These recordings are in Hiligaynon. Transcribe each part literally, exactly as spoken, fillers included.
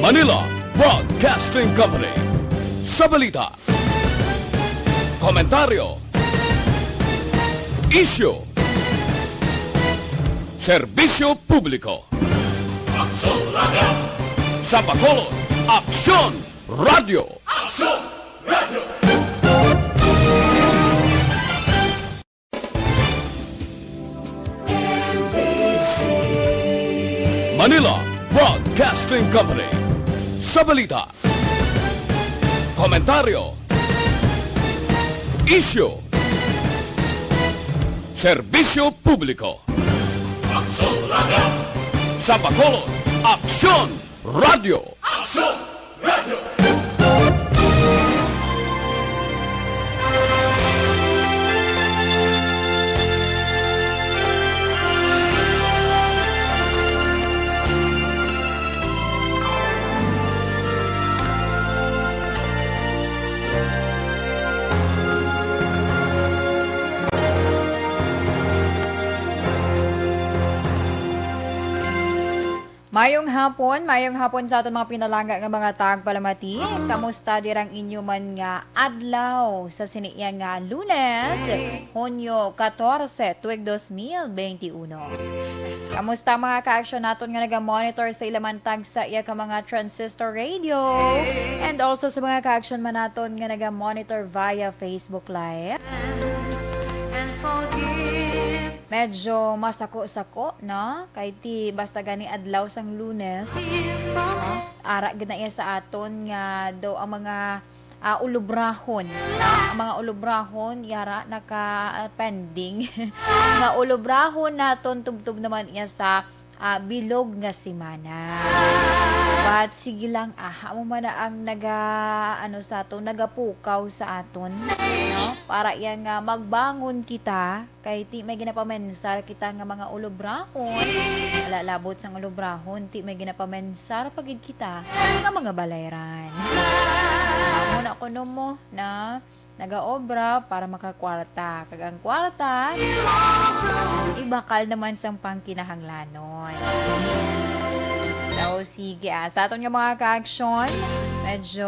Manila Broadcasting Company. Sa balita, komentaryo, isyu, serbisyo publiko. Aksyon Radio. Sa Bacolod, Aksyon Radio. Aksyon Radio. Manila Broadcasting Company. Sa balita, komentaryo, isyu, serbisyo publiko. Aksyon Radio. Sa Bacolod, Aksyon Radio. Aksyon Radio. Mayong hapon, mayong hapon sa aton mga pinalangga nga mga tagpalamati. Kamusta dirang inyo man nga adlaw sa sini iya nga Lunes, Hunyo katorse, tuig dos mil benti uno? Kamusta mga ka-aksyon naton nga naga-monitor sa ila man tagsa iya ka mga transistor radio, and also sa mga ka-aksyon man naton nga naga-monitor via Facebook Live? Medyo masako-sako, no? Kay ti basta gani adlaw sang Lunes, no? Ara gid na iya sa aton nga daw ang mga, ah, ulubrahon, no? Ang mga ulubrahon, yara naka, ah, pending. Nga ulubrahon naton tubtob naman iya sa, ah, bilog nga semana. But sige lang, ah, amo man na ang naga, ano, sa aton, nagapukaw sa aton, no? Para iya nga magbangon kita, kay ti may ginapamensar kita nga mga ulubrahon. Wala labot sang ulubrahon, ti may ginapamensar pa gid kita nga mga balayran. Amo na kuno mo na nagaobra para makakwarta. Kag ang kwarta, ibakal naman sang pangkinahanglanon. So, sige, ah. Sa aton nga mga ka-aksyon, medyo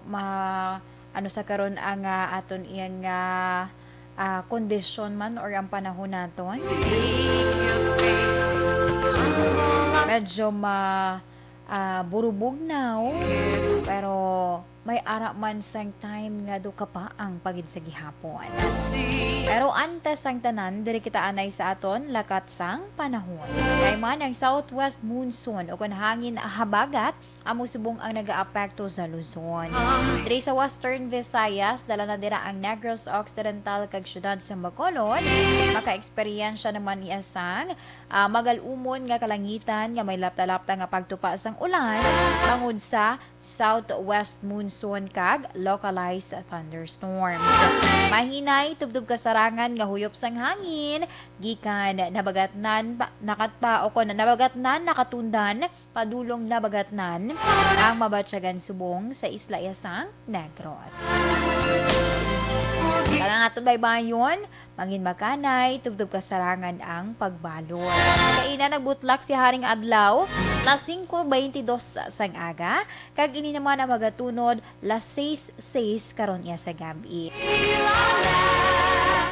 ma-, ano sa karon ang, ah, aton iyang, ah, ah, kondisyon man or ang panahon naton. Medyo ma-, ah, burubugnaw, pero may ara man sang time nga do kapaang pa gid sa gihapon. Pero antes sang tanan, diri kita anay sa aton lakat sang panahon. Kay man ang southwest monsoon o kon hangin habagat, amo subong ang nagaapekto sa Luzon. Diri sa Western Visayas, dala na dira ang Negros Occidental kag siyudad sa Bacolod. Maka-eksperyensya naman iya sang, ah, magal-umon nga kalangitan nga may lapta-lapta nga pagtupa sang ulan tungod sa southwest monsoon kag localized thunderstorms. Mahinay tubtob kasarangan nga huyop sang hangin gikan nabagatnan pa, nakatpa, o kon nabagatnan nakatundan padulong nabagatnan ang mabatyagan subong sa isla iya sang Negros. Kag ang aton baybayon, mangin makanay, tubtob kasarangan ang pagbalod. Kaina nagbutlak si Haring Adlaw, las singko beintidos sang aga, kag ini naman ang magatunod las sais sais karon iya sa gab-i.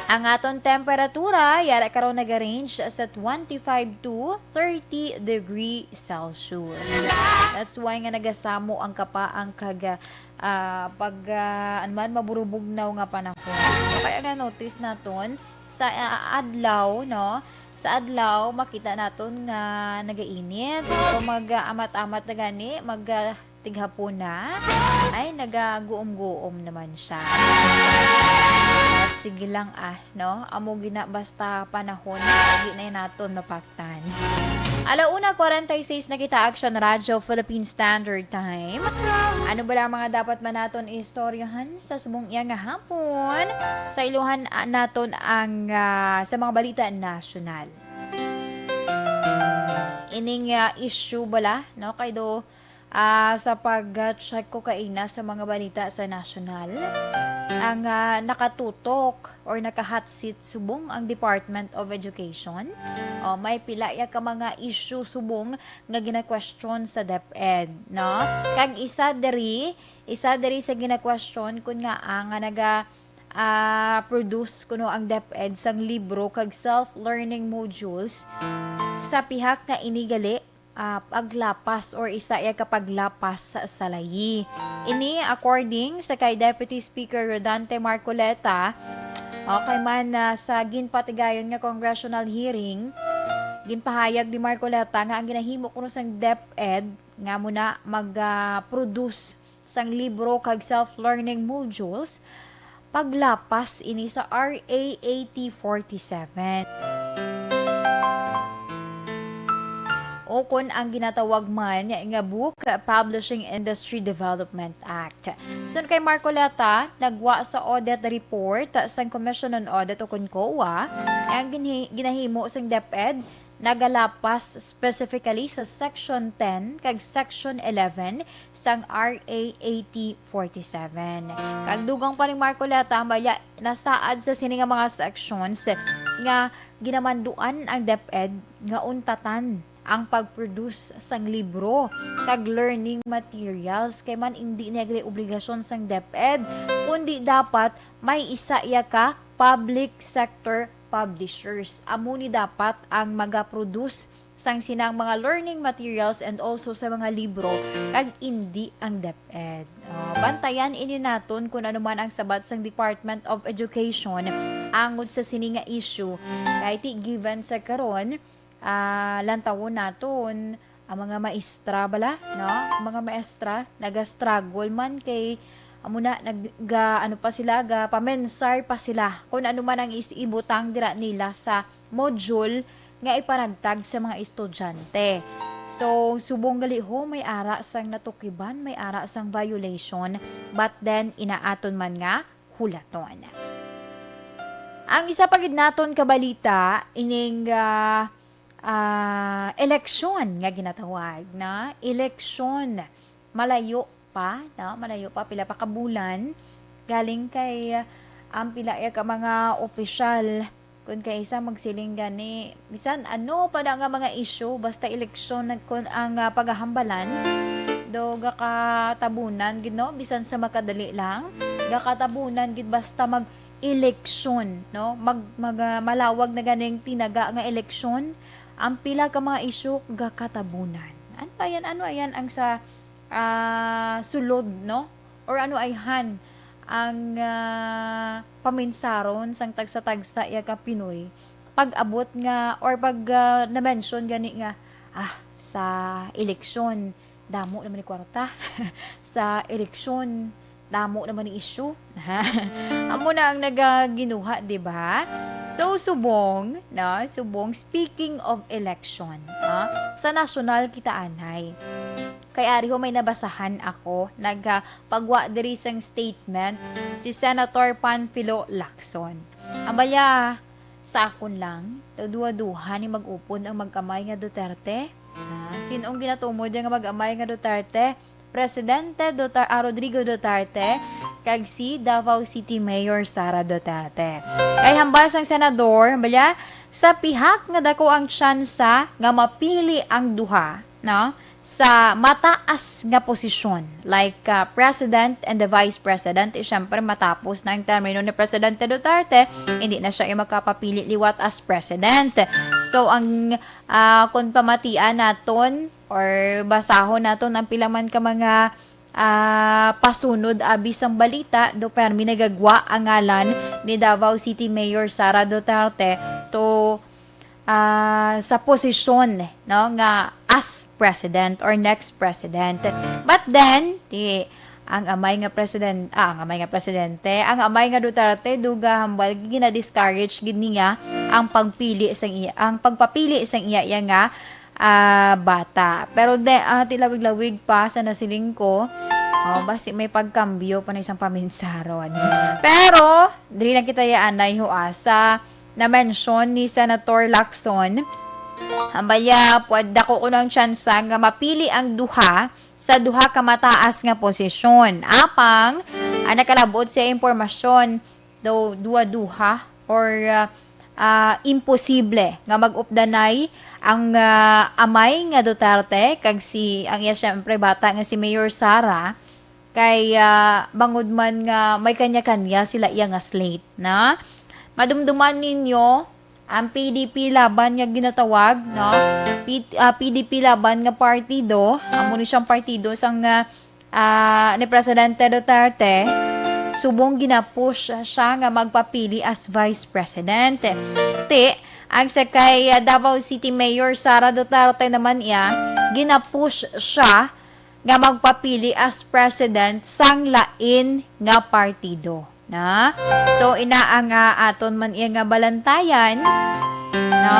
Ang aton temperatura, yara karon nag-range sa twenty-five to thirty degree Celsius. That's why nga nagasamo ang kapaang kag, ah, pag, ah, ano man, maburubugnaw nga panahon. So, kaya na-notice naton sa, ah, adlaw, no? Sa adlaw, makita naton nga nagainit. So, mag-, ah, amat-amat na gani, mag, ah, tighapon na, ay nagaguom-guom naman siya. At sige lang, ah, no? Amo gina basta panahon, lagi na naton mapaktan. Ala una kwarenta y seis na kita, Action Radio Philippine Standard Time. Ano bala ang mga dapat man naton istoryahan sa subong iya nga hapon? Sa ilohan, ah, naton ang, ah, sa mga balita nasyonal. Ining, ah, issue bala, no? Kay do, ah, sa pag-check ko kaina sa mga balita sa nasyonal, nga nakatutok or naka-hot seat subong ang Department of Education. O, may pila ya ka mga issue subong nga gina-question sa DepEd, no? Kag isa diri, isa diri sa gina-question kun nga, ah, nga naga, ah, produce kuno ang DepEd sang libro kag self-learning modules sa pihak nga ini gali, ah, paglapas or isa ya ka paglapas sa, sa layi. Ini according sa kay Deputy Speaker Rodante Marcoleta, okay man, ah, sa ginpatigayon nga congressional hearing, ginpahayag ni Marcoleta nga ang ginahimo kuno sang DepEd nga muna mag, ah, produce sang libro kag self-learning modules, paglapas ini sa R A eighty forty-seven. O kon ang ginatawag man nga Book Publishing Industry Development Act. Sun kay Marcoleta, nagwa sa audit report sang Commission on Audit o kon COA ang ginhi-, ginahimo sang DepEd nagalapas specifically sa Section ten kag Section eleven sang R A eighty forty-seven. Kag dugang pa ni Marcoleta, maya nasaad sa sini nga mga sections nga ginamanduan ang DepEd nga untatan ang pag-produce sang libro kag learning materials, kay man indi niya gali obligasyon sang DepEd, kundi dapat may isa iya ka public sector publishers. Amo ni dapat ang maga-produce sang sinang mga learning materials and also sa mga libro, kag indi ang DepEd. Ah, bantayan ini naton kung ano man ang sabat sang Department of Education angod sa sini nga issue. Kay ti given sa karon, ah, lantawon naton ang mga maestra bala, no? Ang mga maestra naga-struggle man kay amo na nag-, ga-, ano pa sila, ga-pamensar pa sila kung ano man ang is-, ibutang dira nila sa module nga ipanagtag sa mga estudyante. So, subong gali ho, may ara sang natukiban, may ara sang violation, but then inaaton man nga hulaton. Ang isa pa gid naton ka balita, ining, ah, ah, eleksyon nga ginatawag na eleksyon. Malayo pa, no? Malayo pa, pila pa ka bulan. Galing kay, ah, ang pila ya ka mga opisyal, kun kay isa magsiling gani, bisan ano pa na nga mga issue, basta eleksyon nag-, kun ang, ah, pagahambalan, do gakatabunan gid, no? Bisan sa makadali lang, gakatabunan gid basta mag-eleksyon, no? Mag-, mag-, ah, malawag na ganing tinaga nga eleksyon, ang pila ka mga issue gakatabunan. Ano ayan, ano ayan ang sa, ah, sulod, no? Or ano ayhan ang, ah, paminsaron sang tagsa-tagsa ya ka Pinoy pag-abot nga or pag, ah, na-mention gani nga, ah, sa eleksyon, damo naman ni kwarta. Sa eleksyon, damo naman ni issue. Amo na ang nagaginuha, di ba? So, subong, no? Subong, speaking of election, no? Sa nasyonal kita anay. Kay ari ho may nabasahan ako, nagpagwa diri sang statement si Senator Panfilo Lacson. Ang balya, sa akon lang, daw duha-duha ni mag-upod ang mag-amay nga Duterte. Ah, sin-ong ginatumod ya nga mag-amay nga Duterte? Presidente Dutar-, ah, Rodrigo Duterte kag si Davao City Mayor Sara Duterte. Kay hambal sang senador, balya, sa pihak nga dako ang tsansa nga mapili ang duha, no, sa mataas nga posisyon, like, ah, President and the Vice President, eh, syempre, matapos na ang termino ni Presidente Duterte, hindi na siya yung makapapili liwat as President. So, ang, ah, kung pamatian naton or basahon naton ang pila man ka mga, ah, pasunod abi sang balita, do permi nagagwa ang ngalan ni Davao City Mayor Sara Duterte to ah, sa posisyon, no, nga as president or next president. But then, ti, ang amay nga president, ah, ang amay nga presidente, ang amay nga Duterte, duga hambal, gina-discourage gid niya ang pagpili sang iya, ang pagpapili sang iya, iya nga, ah, bata. Pero de, ah, ti lawig-lawig pa sa nasiling ko, oh, basi may pagkambyo pa na isang paminsaron. Pero, diri lang kita yaanay ho, ah, sa na-mention ni Senator Lacson, hambal ya, pwede dako kuno ang tsansa nga mapili ang duha sa duha ka mataas nga posisyon. Apang, Ang nakalabot sa impormasyon, daw duha-duha or, ah, ah, imposible nga mag-updanay ang, ah, amay nga Duterte kag si, ang iya, syempre, bata nga si Mayor Sara, kay, ah, bangod man nga may kanya-kanya sila iya nga slate, na madumduman ninyo ang P D P Laban nga ginatawag, no? P-, ah, P D P Laban nga partido, amo ni siyang partido sang, ah, ah, ni Presidente Duterte, subong ginapush siya nga magpapili as Vice President. Ti, ang sa kay, ah, Davao City Mayor Sara Duterte naman iya, ginapush siya nga magpapili as President sang lain nga partido. Na? So, ina ang, ah, aton man iya nga balantayan, no?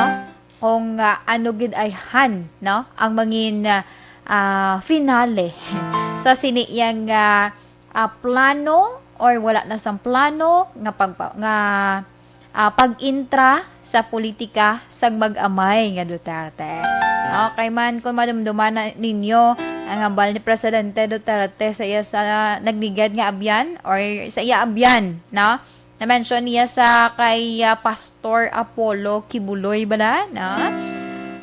Kung, ah, ano gid ay han, no? Ang mangin, ah, ah, finale sa sini iyang, ah, ah, plano or wala na sang plano nga pagpa-, nga, ah, pag-intra sa politika sang mag-amay nga Duterte. Okay man, kung madumduman na ninyo ang hambal ni Presidente Duterte sa iya sa nagligad nga abyan or sa iya abyan, no? Na-mention niya sa kay, ah, Pastor Apollo Kibuloy bala, no?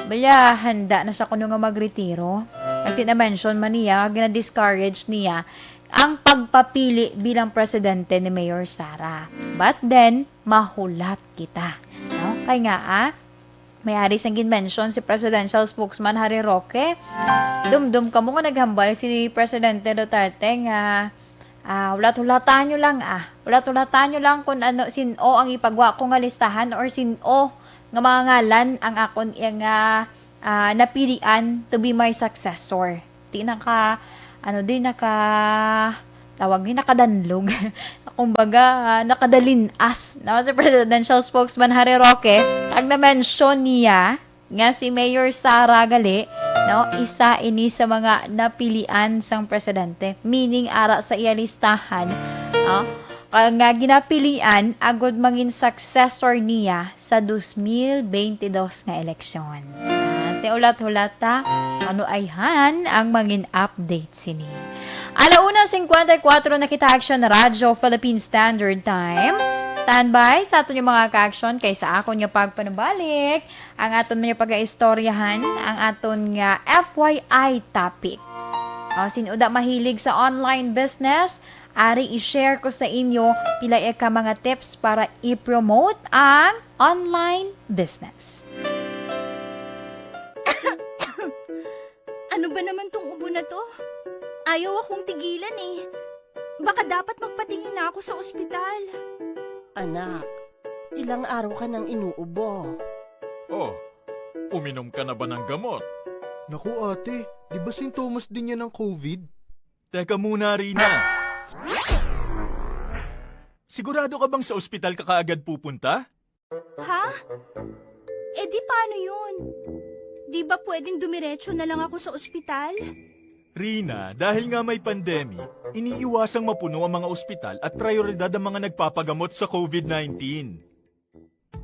Bala, handa na siya kuno nga magretiro. At na-mention man niya, nga gina-discourage niya ang pagpapili bilang presidente ni Mayor Sara. But then, mahulat kita. No? Kay nga, ah, may ari sang gin-mention si Presidential Spokesman Harry Roque, dumdum kamo nga naghambal si Presidente Duterte nga, ah, hulat-hulatan nyo lang, ah. Hulat-hulatan nyo lang kung ano, sin-o ang ipagwa ko nga listahan or sin-o nga mga ngalan ang akon iya nga, ah, napilian to be my successor. Di naka, ano, di naka, tawag ni, nakadanlog. Kumbaga, ah, nakadalinas, no? Si Presidential Spokesman Harry Roque, kag na-mention niya nga si Mayor Sara gali, no? Isa ini sa mga napilian sang presidente, meaning ara sa iya listahan, no? Ka-, nga ginapilian agud mangin successor niya sa dos mil bente dos nga eleksyon. Ah, ti hulat-hulat ta, ano ayhan ang mangin update sini? Ala una singkwenta y kuwatro na kita, Action Radyo Philippine Standard Time. Standby sa aton yung mga ka-action kay sa akon nga pagpanubalik, ang aton mga pag-aistoryahan, ang aton nga F Y I topic. O, sin-o da mahilig sa online business, ari i-share ko sa inyo pila ka mga tips para i-promote ang online business. Ano ba naman tong ubo na to? Ayaw akong tigilan eh. Baka dapat magpatingin na ako sa ospital. Anak, ilang araw ka nang inuubo. Oh, uminom ka na ba ng gamot? Naku, ate, di ba sintomas din yan ng COVID? Teka muna, Rina. Sigurado ka bang sa ospital ka kaagad pupunta? Ha? Eh, di paano yun? Di ba pwedeng dumiretso na lang ako sa ospital? Rina, dahil nga may pandemic, iniiwasang mapuno ang mga ospital at prioridad ang mga nagpapagamot sa COVID nineteen.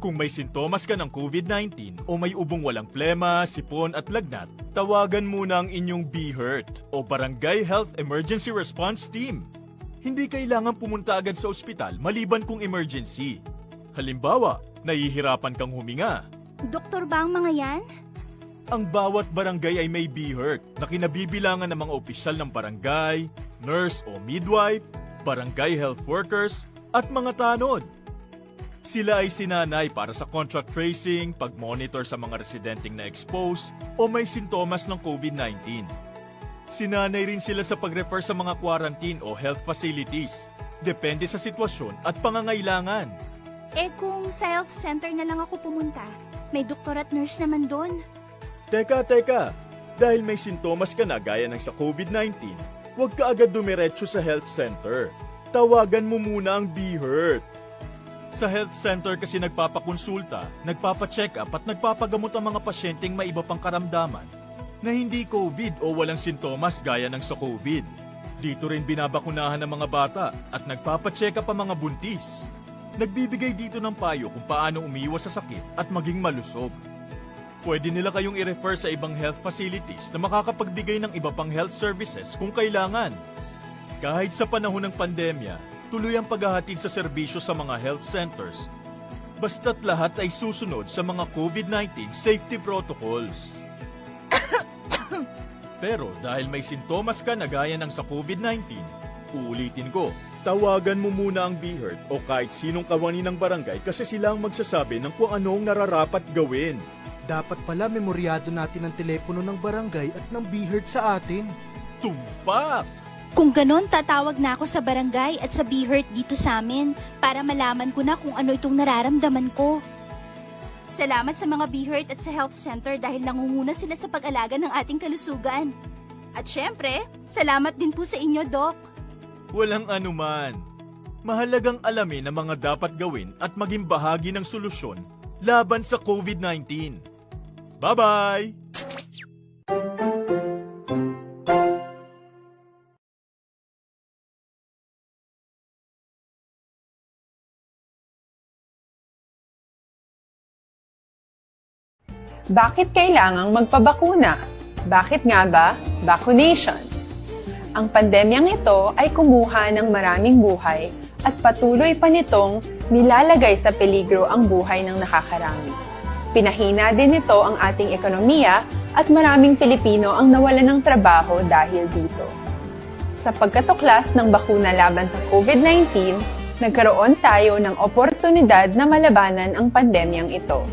Kung may sintomas ka ng COVID nineteen o may ubong walang plema, sipon at lagnat, tawagan muna ang inyong BHERT o Barangay Health Emergency Response Team. Hindi kailangan pumunta agad sa ospital maliban kung emergency. Halimbawa, nahihirapan kang huminga. Doktor ba ang mga yan? Ang bawat barangay ay may BHERT na kinabibilangan ng mga opisyal ng barangay, nurse o midwife, barangay health workers, at mga tanod. Sila ay sinanay para sa contact tracing, pag-monitor sa mga residenteng na-expose o may sintomas ng COVID nineteen. Sinanay rin sila sa pag-refer sa mga quarantine o health facilities, depende sa sitwasyon at pangangailangan. Eh, kung sa health center na lang ako pumunta, may doktor at nurse naman doon. Teka, teka! Dahil may sintomas ka na gaya ng sa COVID nineteen, huwag ka agad dumiretso sa health center. Tawagan mo muna ang BHERT. Sa health center kasi nagpapakonsulta, nagpapacheck-up at nagpapagamot ang mga pasyenteng may iba pang karamdaman na hindi COVID o walang sintomas gaya ng sa COVID. Dito rin binabakunahan ang mga bata at nagpapacheck-up ang mga buntis. Nagbibigay dito ng payo kung paano umiwas sa sakit at maging malusog. Pwede nila kayong i-refer sa ibang health facilities na makakapagbigay ng iba pang health services kung kailangan. Kahit sa panahon ng pandemya, tuloy ang paghahatid sa serbisyo sa mga health centers, basta't lahat ay susunod sa mga COVID nineteen safety protocols. Pero dahil may sintomas ka na gaya ng sa COVID nineteen, uulitin ko, tawagan mo muna ang BHERT o kahit sinong kawani ng barangay kasi sila ang magsasabi ng kung ano ang nararapat gawin. Dapat pala memoryado natin ang telepono ng barangay at ng BHERT sa atin. Tumpak! Kung ganon, tatawag na ako sa barangay at sa BHERT dito sa amin para malaman ko na kung ano itong nararamdaman ko. Salamat sa mga BHERT at sa health center dahil nangunguna sila sa pag-alaga ng ating kalusugan. At syempre, salamat din po sa inyo, Doc. Walang anuman. Mahalagang alamin ang mga dapat gawin at maging bahagi ng solusyon laban sa COVID nineteen. Bye-bye! Bakit kailangang magpabakuna? Bakit nga ba vaccination? Ang pandemyang ito ay kumuha ng maraming buhay at patuloy pa nitong nilalagay sa peligro ang buhay ng nakakarami. Pinahina din nito ang ating ekonomiya at maraming Pilipino ang nawalan ng trabaho dahil dito. Sa pagkatuklas ng bakuna laban sa COVID nineteen, nagkaroon tayo ng oportunidad na malabanan ang pandemyang ito.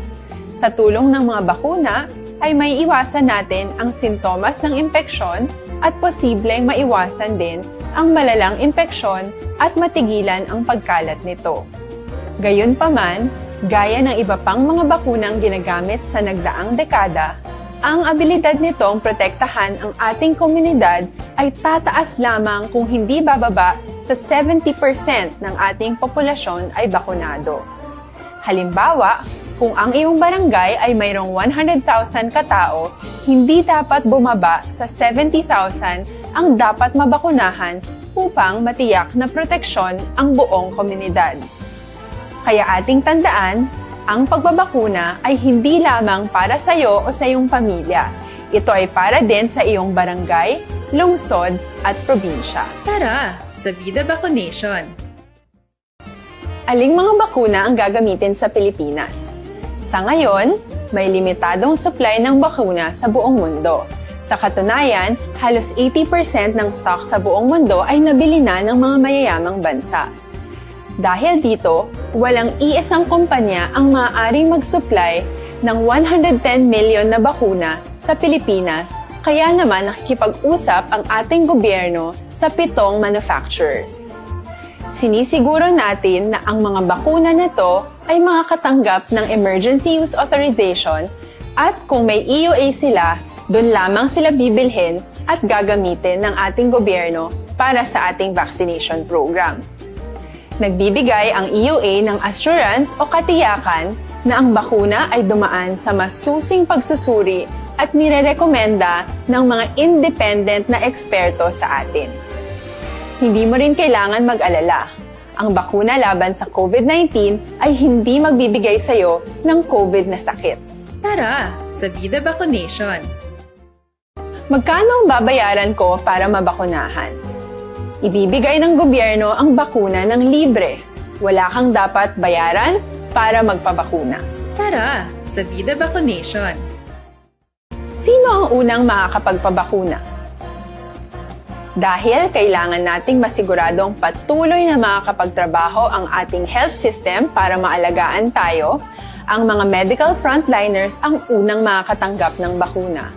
Sa tulong ng mga bakuna, ay may iwasan natin ang sintomas ng impeksyon at posibleng maiwasan din ang malalang impeksyon at matigilan ang pagkalat nito. Gayunpaman, gaya ng iba pang mga bakunang ginagamit sa nagdaang dekada, ang abilidad nitong protektahan ang ating komunidad ay tataas lamang kung hindi bababa sa seventy percent ng ating populasyon ay bakunado. Halimbawa, kung ang iyong barangay ay mayroong one hundred thousand katao, hindi dapat bumaba sa seventy thousand ang dapat mabakunahan upang matiyak na proteksyon ang buong komunidad. Kaya ating tandaan, ang pagbabakuna ay hindi lamang para sa iyo o sa iyong pamilya. Ito ay para din sa iyong barangay, lungsod, at probinsya. Tara, sa Vida Vaccination! Aling mga bakuna ang gagamitin sa Pilipinas? Sa ngayon, may limitadong supply ng bakuna sa buong mundo. Sa katunayan, halos eighty percent ng stock sa buong mundo ay nabili na ng mga mayayamang bansa. Dahil dito, walang iisang kumpanya ang maaaring mag-supply ng one hundred ten million na bakuna sa Pilipinas, kaya naman nakikipag-usap ang ating gobyerno sa pitong manufacturers. Sinisiguro natin na ang mga bakuna na to ay makakatanggap ng emergency use authorization at kung may E U A sila, doon lamang sila bibilhin at gagamitin ng ating gobyerno para sa ating vaccination program. Nagbibigay ang E U A ng assurance o katiyakan na ang bakuna ay dumaan sa masusing pagsusuri at nirerekomenda ng mga independent na eksperto sa atin. Hindi mo rin kailangan mag-alala. Ang bakuna laban sa COVID nineteen ay hindi magbibigay sa iyo ng COVID na sakit. Tara, sa Vida Vaccination! Magkano ang babayaran ko para mabakunahan? Ibibigay ng gobyerno ang bakuna ng libre. Wala kang dapat bayaran para magpabakuna. Tara, sa Vida Vaccination! Sino ang unang makakapagpabakuna? Dahil kailangan nating masiguradong patuloy na makakapagtrabaho ang ating health system para maalagaan tayo, ang mga medical frontliners ang unang makakatanggap ng bakuna.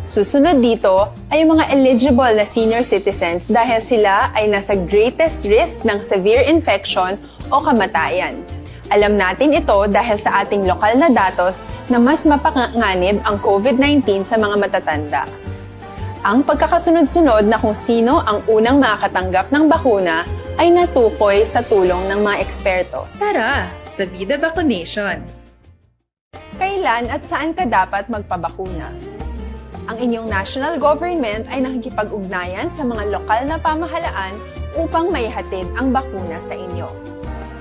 Susunod dito ay ang mga eligible na senior citizens dahil sila ay nasa greatest risk ng severe infection o kamatayan. Alam natin ito dahil sa ating lokal na datos na mas mapanganib ang COVID nineteen sa mga matatanda. Ang pagkakasunod-sunod na kung sino ang unang makakatanggap ng bakuna ay natukoy sa tulong ng mga eksperto. Tara, sa Vida Vaccination! Kailan at saan ka dapat magpabakuna? Ang inyong national government ay nakikipag-ugnayan sa mga lokal na pamahalaan upang maihatid ang bakuna sa inyo.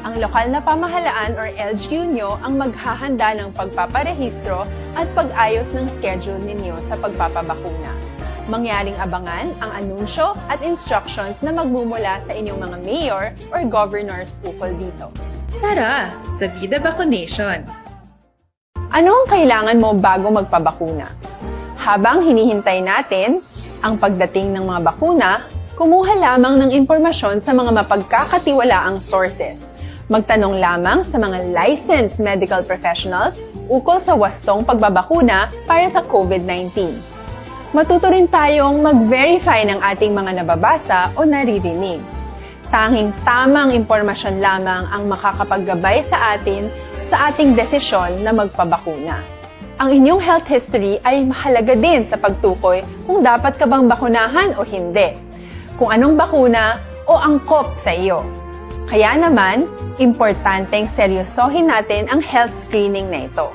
Ang lokal na pamahalaan or L G U nyo ang maghahanda ng pagpaparehistro at pag-ayos ng schedule ninyo sa pagpapabakuna. Mangyaring abangan ang anunsyo at instructions na magmumula sa inyong mga mayor or governors ukol dito. Tara sa Vida Bakunation! Ano ang kailangan mo bago magpabakuna? Habang hinihintay natin ang pagdating ng mga bakuna, kumuha lamang ng impormasyon sa mga mapagkakatiwalaang sources. Magtanong lamang sa mga licensed medical professionals ukol sa wastong pagbabakuna para sa COVID nineteen. Matuto rin tayong mag-verify ng ating mga nababasa o naririnig. Tanging tamang impormasyon lamang ang makakapaggabay sa atin sa ating desisyon na magpabakuna. Ang inyong health history ay mahalaga din sa pagtukoy kung dapat ka bang bakunahan o hindi, kung anong bakuna o angkop sa iyo. Kaya naman, importanteng seryosohin natin ang health screening na ito.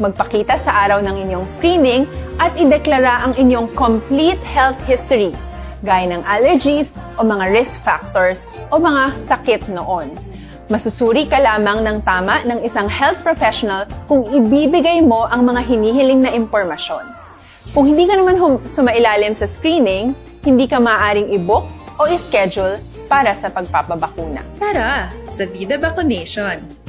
Magpakita sa araw ng inyong screening at ideklara ang inyong complete health history, gaya ng allergies o mga risk factors o mga sakit noon. Masusuri ka lamang ng tama ng isang health professional kung ibibigay mo ang mga hinihiling na impormasyon. Kung hindi ka naman hum- sumailalim sa screening, hindi ka maaaring i-book o i-schedule para sa pagpapabakuna. Tara sa Vida Bakunation!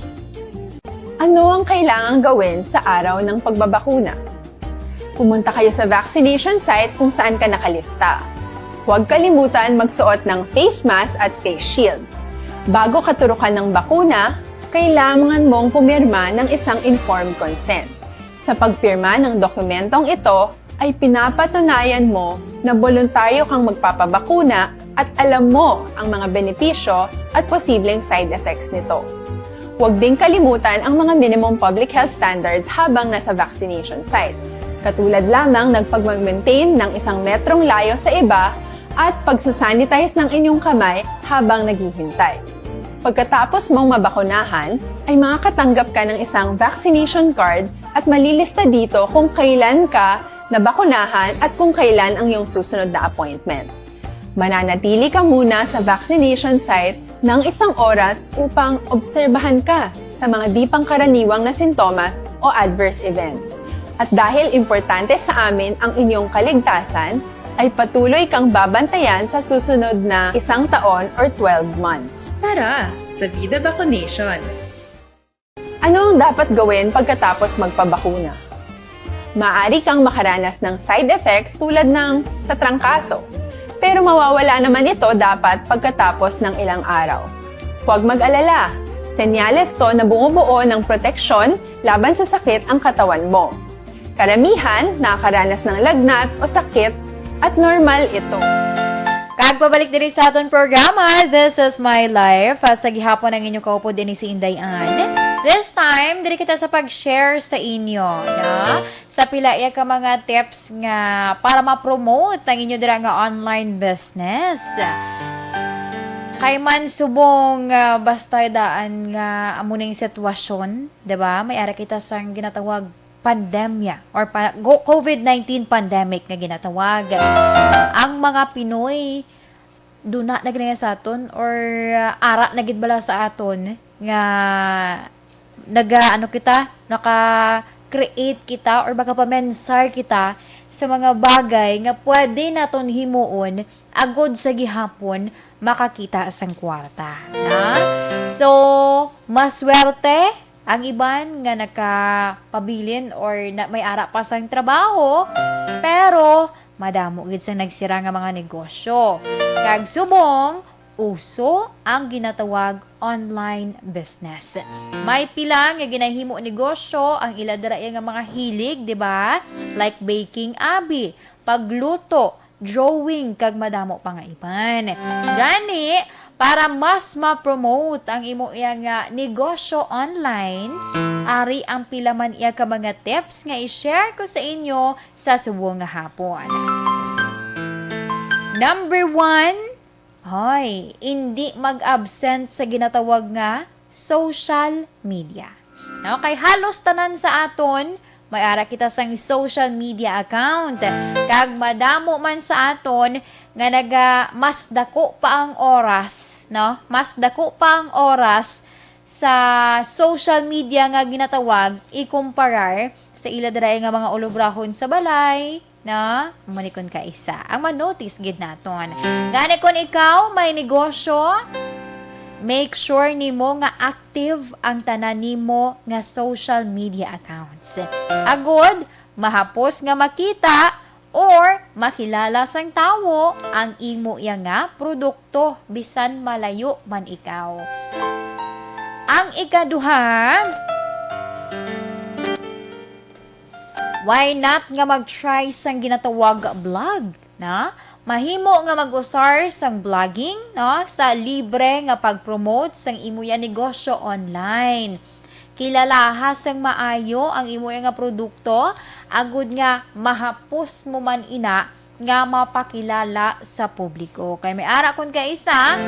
Ano ang kailangang gawin sa araw ng pagbabakuna? Pumunta kayo sa vaccination site kung saan ka nakalista. Huwag kalimutan magsuot ng face mask at face shield. Bago katurukan ng bakuna, kailangan mong pumirma ng isang informed consent. Sa pagpirma ng dokumentong ito, ay pinapatunayan mo na boluntaryo kang magpapabakuna at alam mo ang mga benepisyo at posibleng side effects nito. Huwag ding kalimutan ang mga minimum public health standards habang nasa vaccination site, katulad lamang ng pagmag-maintain ng isang metrong layo sa iba at pagsasanitize ng inyong kamay habang naghihintay. Pagkatapos mong mabakunahan, ay makakatanggap ka ng isang vaccination card at malilista dito kung kailan ka nabakunahan at kung kailan ang iyong susunod na appointment. Mananatili ka muna sa vaccination site ng isang oras upang obserbahan ka sa mga di pangkaraniwang na sintomas o adverse events. At dahil importante sa amin ang inyong kaligtasan, ay patuloy kang babantayan sa susunod na isang taon or twelve months. Tara sa Vida Bakunation! Ano ang dapat gawin pagkatapos magpabakuna? Maaari kang makaranas ng side effects tulad ng sa trangkaso, pero mawawala naman ito dapat pagkatapos ng ilang araw. Huwag mag-alala, senyales to na bumubuo ng proteksyon laban sa sakit ang katawan mo. Karamihan nakakaranas ng lagnat o sakit at normal ito. Kag pabalik diri sa aton programa, This Is My Life. Ah, sa gihapon ang inyo kaupod dinhi si Inday Ann. This time, diri kita sa pag-share sa inyo, no? Sa pila iya ka mga tips nga para ma-promote ang inyo dira nga online business. Kay man subong, ah, basta daan nga amo ning sitwasyon, 'di ba? May ara kita sang ginatawag pandemya or pa, go- COVID nineteen pandemic nga ginatawag. Ang mga Pinoy duna na gid sa aton or, ah, ara na gid bala sa aton nga naga ano kita, naka-create kita or makapamensar kita sa mga bagay nga pwede naton himuon agod sa gihapon makakita sang kwarta, na? So, maswerte ang iban nga nakapabilin or na, may ara pa sang trabaho, pero madamo gid sang nagsira nga mga negosyo. Kag subong, uso ang ginatawag online business. May pila nga ginahimo negosyo ang ila dira nga mga hilig, di ba? Like baking, abi, pagluto, drawing, kag madamo pa nga iban. Gani, para mas ma-promote ang imo iya nga negosyo online, ari ang pila man iya ka mga tips nga i-share ko sa inyo sa subong nga hapon. Number one, hoy, indi mag-absent sa ginatawag nga social media. No, kay halos tanan sa aton may ara kita sang social media account. Kag madamo man sa aton nga naga mas dako pa ang oras, no? Mas dako pa ang oras sa social media nga ginatawag ikumparar sa ila dira nga mga ulobrahon sa balay, No? Amo ni kun kaisa. Ang ma-notice gid naton. Gani kun ikaw may negosyo, make sure nimo nga active ang tanan nimo nga social media accounts. Agod, mahapos nga makita or makilala sang tawo ang imo iya nga produkto bisan malayo man ikaw. Ang ikaduha, why not nga mag-try sang ginatawag blog, na? Mahimo nga mag-usar sang blogging, no, sa libre nga pag-promote sang imo ya negosyo online. Kilalaha sang maayo ang imo ya nga produkto, agud nga mahapos mo man ina nga mapakilala sa publiko. Kay may ara kun kaisa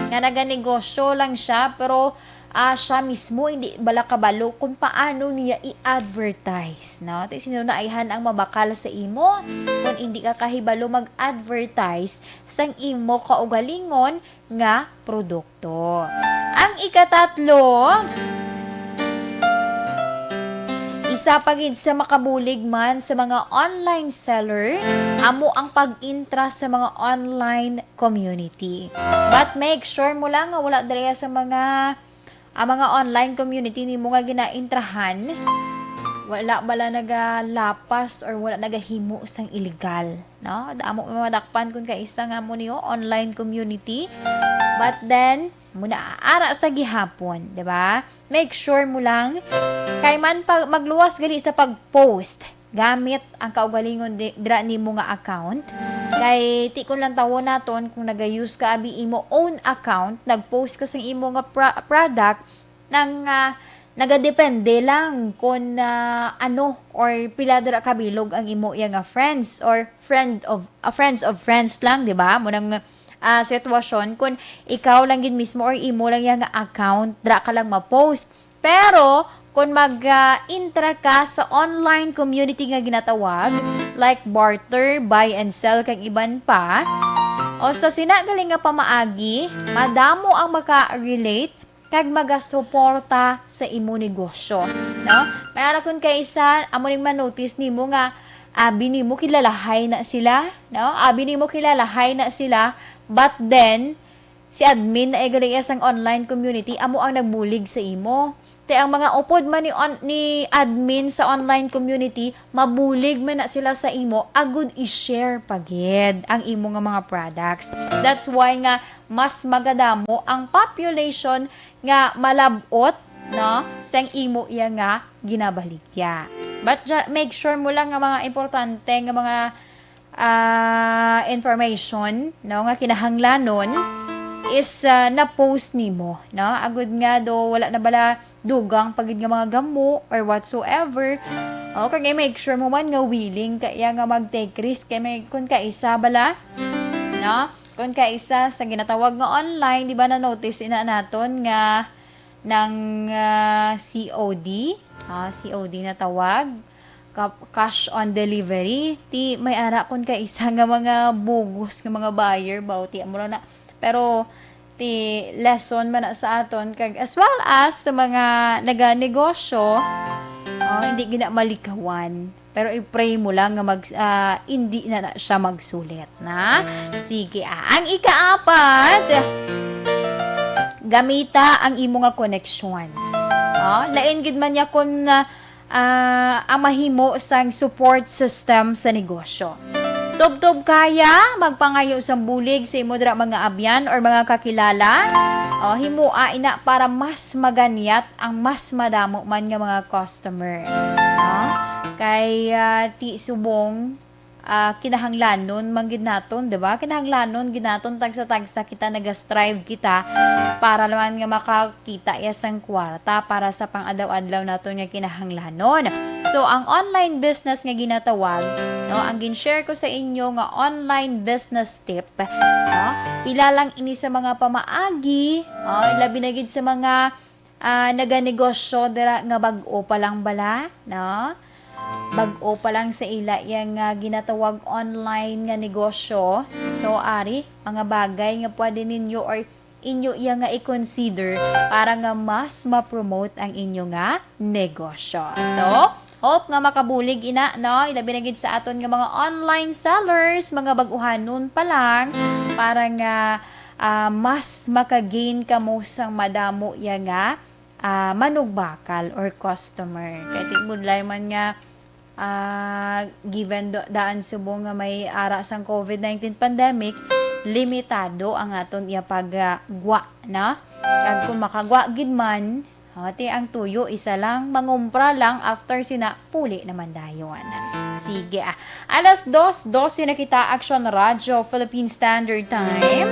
nga naganegosyo lang siya, pero, ah, siya mismo hindi bala kabalo kung paano niya i-advertise, no? Ti sino na ayhan ang mabakal sa imo kung hindi ka kahibalo mag-advertise sang imo kaugalingon nga produkto. Ang ikatatlo, isa pa gid sa makabulig man sa mga online seller, amo ang pag-intra sa mga online community. But make sure mo lang nga wala diri sa mga, ang mga online community nimo nga ginaintrahan, wala bala nagalapas or wala nagahimo sang illegal, no? Damo may madakpan kun kaisa nga mo niyo online community. But then, mo na ara sa gihapon, di ba? Make sure mo lang kay man pag magluwas gali sa pag-post gamit ang kaugalingon di, dira nimo nga account. Kay ti kun lang tawon naton kung naga-use ka abi imo own account, nag-post ka sang imo nga pra- product, nang, ah, nagadepende lang kon, ah, ano or pila dira kabilog ang imo iya nga friends or friend of, ah, friends of friends lang, di ba? Mo nang, ah, sitwasyon kun ikaw lang gid mismo or imo lang iya nga account, dira ka lang ma-post. Pero kun mag, ah, intra ka sa online community nga ginatawag, like barter, buy and sell, kag iban pa, o sa sina gali nga pamaagi, madamo ang maka-relate kag magasuporta sa imo negosyo, no? May ara kun kaisa, amo ning ma-notice nimo nga abi nimo kilalahay na sila, no? Abi nimo kilalahay na sila, but then, si admin na gali sang online community amo ang nagbulig sa imo. Te ang mga upod man ni on, ni admin sa online community, mabulig man na sila sa imo, agud i-share pa gid ang imo nga mga products. That's why nga mas magadamo ang population nga malab-ot, no, sang imo iya nga ginabaligya. But ja- make sure mo lang nga mga importante nga mga, ah, information, no, nga kinahanglanon is, ah, na-post nimo, no? Agud nga do wala na bala dugang pa gid nga mga gamo or whatsoever. O, kag i-make sure mo man nga willing ka iya nga mag-take risk kay may kun kaisa bala, no? Kun kaisa sa ginatawag nga online, di ba na-notice ina naton nga nang, ah, C O D, ah, C O D na tawag, ca- cash on delivery. Ti may ara kun kaisa nga mga bugos nga mga buyer ba, ti amo na. Pero ti lesson man na sa aton kag as well as sa mga naganegosyo, ah, hindi gina malikawan. Pero i-pray mo lang nga mag, ah, hindi na, na siya magsulit, na? Sige, ah. Ang ikaapat, gamita ang imo nga koneksyon. Oh, lain gid man niya kun, ah, ah, ang mahimo sang support system sa negosyo. Tubtob kaya magpangayo sang bulig sa imo dira mga abyan or mga kakilala? O, himoa ina para mas maganyat ang mas madamo man nga mga customer, no? Kay, ah, ti subong, ah, kinahanglanon man gid naton, di ba? Kinahanglanon gid naton tagsa-tagsa kita naga-strive kita para naman nga makakita iya sang kwarta para sa pang-adlaw-adlaw naton nga kinahanglanon. So, ang online business nga ginatawag, no, ang gin-share ko sa inyo nga online business tip, no? Pila lang ini sa mga pamaagi, oh, labi na gid sa mga, ah, naganegosyo dira nga bag-o pa lang bala, no? Bag-o pa lang sa ila yang, ah, ginatawag online nga negosyo. So, ari, mga bagay nga pwede ninyo or inyo iya nga i-consider para nga mas ma-promote ang inyo nga negosyo. So, Hope nga makabulig ina, no? Ilabi na gid sa aton nga mga online sellers, mga bag-uhanon pa lang, para nga, ah, mas maka-gain kamo sang madamo ya nga, ah, manugbakal or customer. Kay timbudlay man nga, ah, given do, daan subong nga may ara sang covid nineteen pandemic, limitado ang aton iya pag, ah, gwa, no? Kag kung makagwa gid man, Ati ang tuyo, isa lang, mangumpra lang, after sina, puli naman dayon. Sige, ah. Alas dos, dose na kita, Action Radyo, Philippine Standard Time.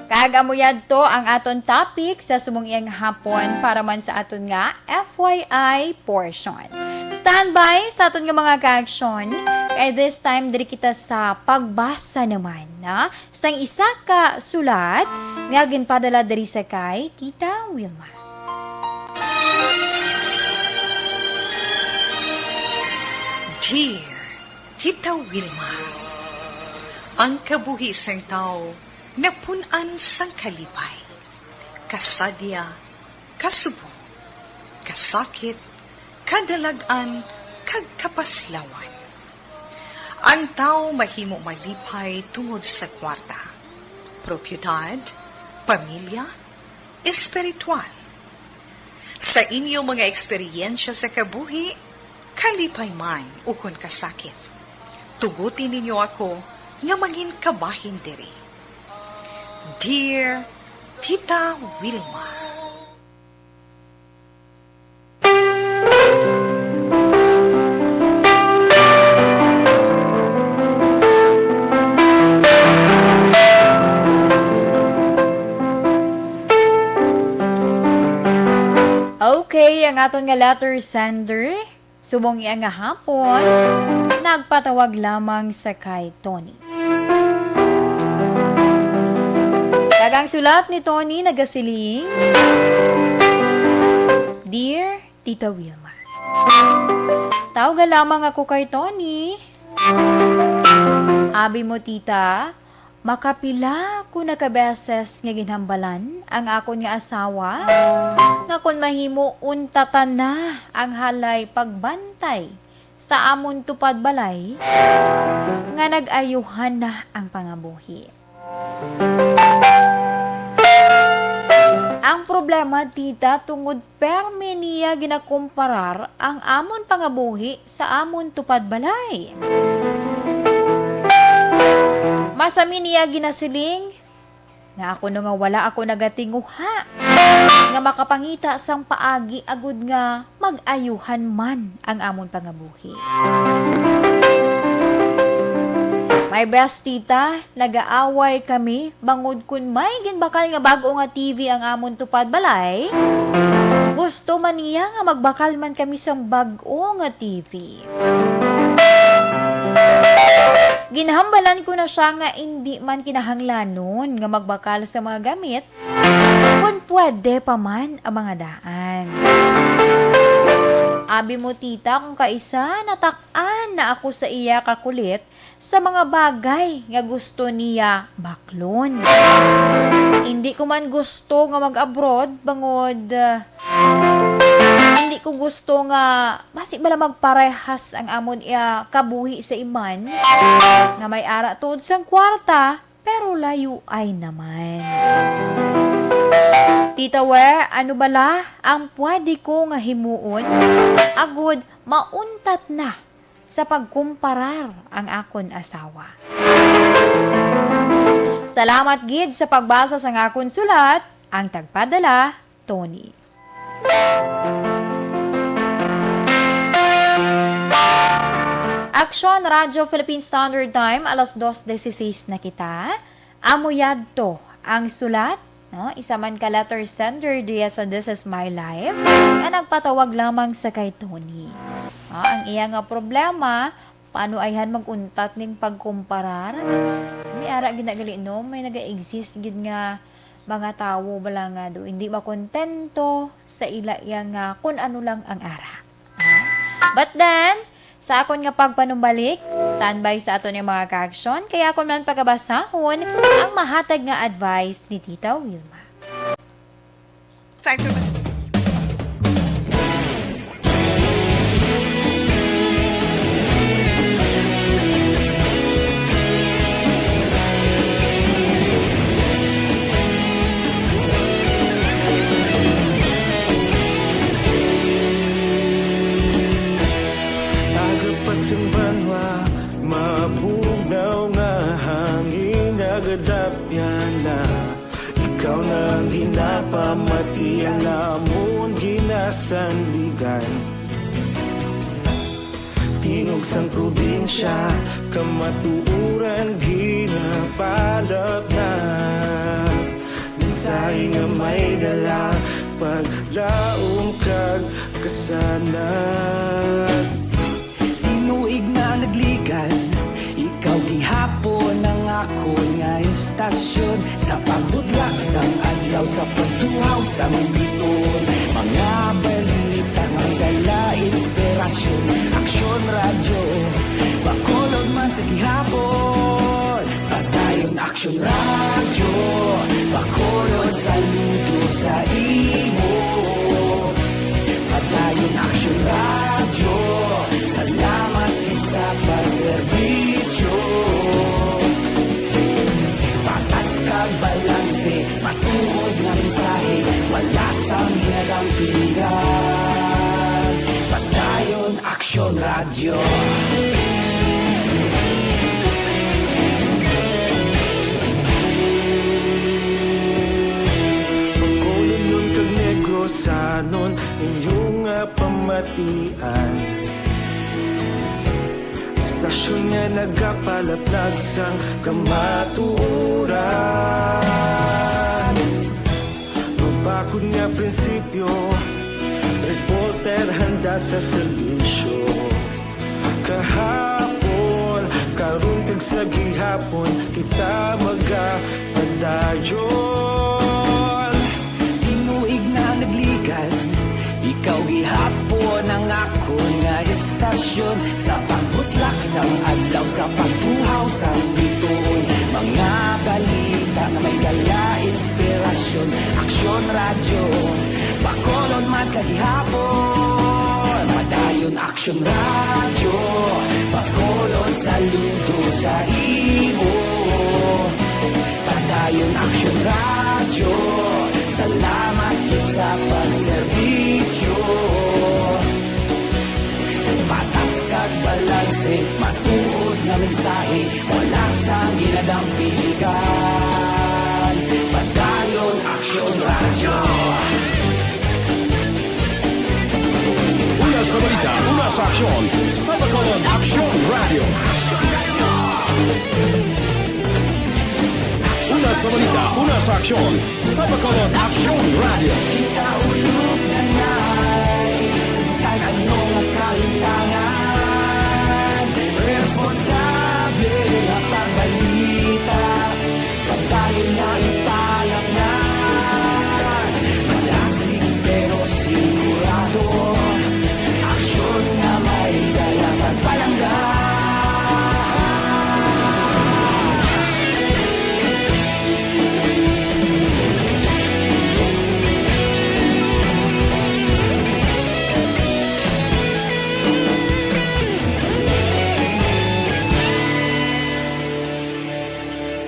Kag amo yadto ang aton topic sa subong iyang hapon para man sa aton nga F Y I portion. Standby sa aton nga mga ka-action, kay this time diri kita sa pagbasa naman, na sang isa ka sulat nga ginpadala diri sa kay Tita Wilma. Dear Tita Wilma, ang kabuhi sang tawo napun-an sang kalipay, kasadya, kasubong, kasakit, kadalag-an, kag kapaslawan. Ang tawo mahimo malipay tungod sa kwarta, propiedad, pamilya, espiritual. Sa inyo mga eksperyensya sa kabuhi, kalipay man ukon kasakit, tuguti ninyo ako nga mangin kabahin diri. Dear Tita Wilma. Okay, ang aton nga letter sender, subong iya nga hapon, nagpatawag lamang sa kay Tony. Kag ang sulat ni Tony nagasiling, Dear Tita Wilma, tawga lamang ako kay Tony. Abi mo, tita, makapila ko na ka beses nga ginhambalan ang akon nga asawa nga kon mahimo, untatan na ang halay pagbantay sa amon tupad balay nga nag-ayuhan na ang pangabuhi. Ang problema, tita, tungod permi niya ginakumparar ang amon pangabuhi sa amon tupad balay. Masami niya ginasiling nga ako no nga wala ako nagatinguha nga makapangita sang paagi agud nga mag-ayuhan man ang amon pangabuhi. My best tita, nagaaway kami bangod kun may ginbakal nga bag-o nga T V ang amon tupad balay, gusto man niya nga magbakal man kami sang bag-o nga T V. Ginhambalan ko na siya nga indi man kinahanglanon nga magbakal sa mga gamit kon pwede pa man ang mga daan. Abi mo, tita, kung kaisa natak-an na ako sa iya kakulit sa mga bagay nga gusto niya baklon. Hindi ko man gusto nga mag-abroad bangod, ah, hindi ko gusto nga basi bala magparehas ang amon iya kabuhi sa iman nga may ara tuod sang kwarta, pero layo ay naman. Tita We, ano bala ang pwede ko nga himuon agud mauntat na sa pagkumparar ang akon asawa? Salamat gid sa pagbasa sang akon sulat, ang tagpadala, Tony. Aksyon, Radyo Philippine Standard Time, alas dos dieciséis na kita. Amo yadto ang sulat, no? Isa man ka letter sender diya sa This Is My Life nga nagpatawag lamang sa kay Tony. Ah, ang iya nga problema, paano ayhan mag-untat ning pagkumparar? May ara ginagali, no? May naga-exist gid nga mga tawo bala nga do hindi makontento sa ila iya nga kun ano lang ang ara. But then, sa akon nga pagpanumbalik, standby sa aton nga mga kaaksyon, kay akon man pagabasahon ang mahatag nga advice ni Tita Wilma. Time to Sang banwa, mabugnaw nga hangin nagadapyan na. Ikaw na ang ginapamati, ang amon ginasandigan. Tingog sang probinsya, kamatuoran ginapalapnap. Mensahe nga may dala, paglaom kag kasanag. Tinuig na nagligan, ikaw gihapon ang akon nga istasyon. Sa pagbudlak sang adlaw, sa pagtuhaw sang biton, mga balita nga dala inspirasyon. Aksyon Radyo, Bacolod man sa gihapon. Padayon Aksyon Radyo, Bacolod, saludo sa imo. Padayon Aksyon Radyo, salamat gid sa pagserbisyo. Patas kag balanse, matuod nga mensahe, wala sang ginadampigan. Padayon Aksyon Radyo. Bacolodnon kag Negrosanon, inyo nga pamatian. Istasyon nga nagapalaplag sang kamatuoran. Mabakod nga prinsipyo, reporter handa sa serbisyo. Kahapon, karon kag sa gihapon, kita magapadayon. Tinuig na nagligan, ikaw gihapon ang akon nga istasyon. Sa pagbutlak sang adlaw, sa pagtuhaw sang bituon, mga balita nga may dala inspirasyon. Aksyon Radyo, Bacolod man sa gihapon. Padayon Aksyon Radyo, Bacolod, saludo sa imo. Padayon Aksyon Radyo, salamat gid sa pagserbisyo. Patas kag balanse, matuod nga mensahe, wala sang ginadampigan. Padayon Aksyon Radyo. Una sa balita, una sa aksyon, sa Bacolod Aksyon Radyo. Una sa balita, una sa aksyon, sa Bacolod Aksyon Radyo. Kita ulog na nai, sa bisan ano nga kahitangan, responsable nga pagbalita. Pagdayon nga ipalapnan, malasig pero sigurado. Aksyon nga may dala kag palangga.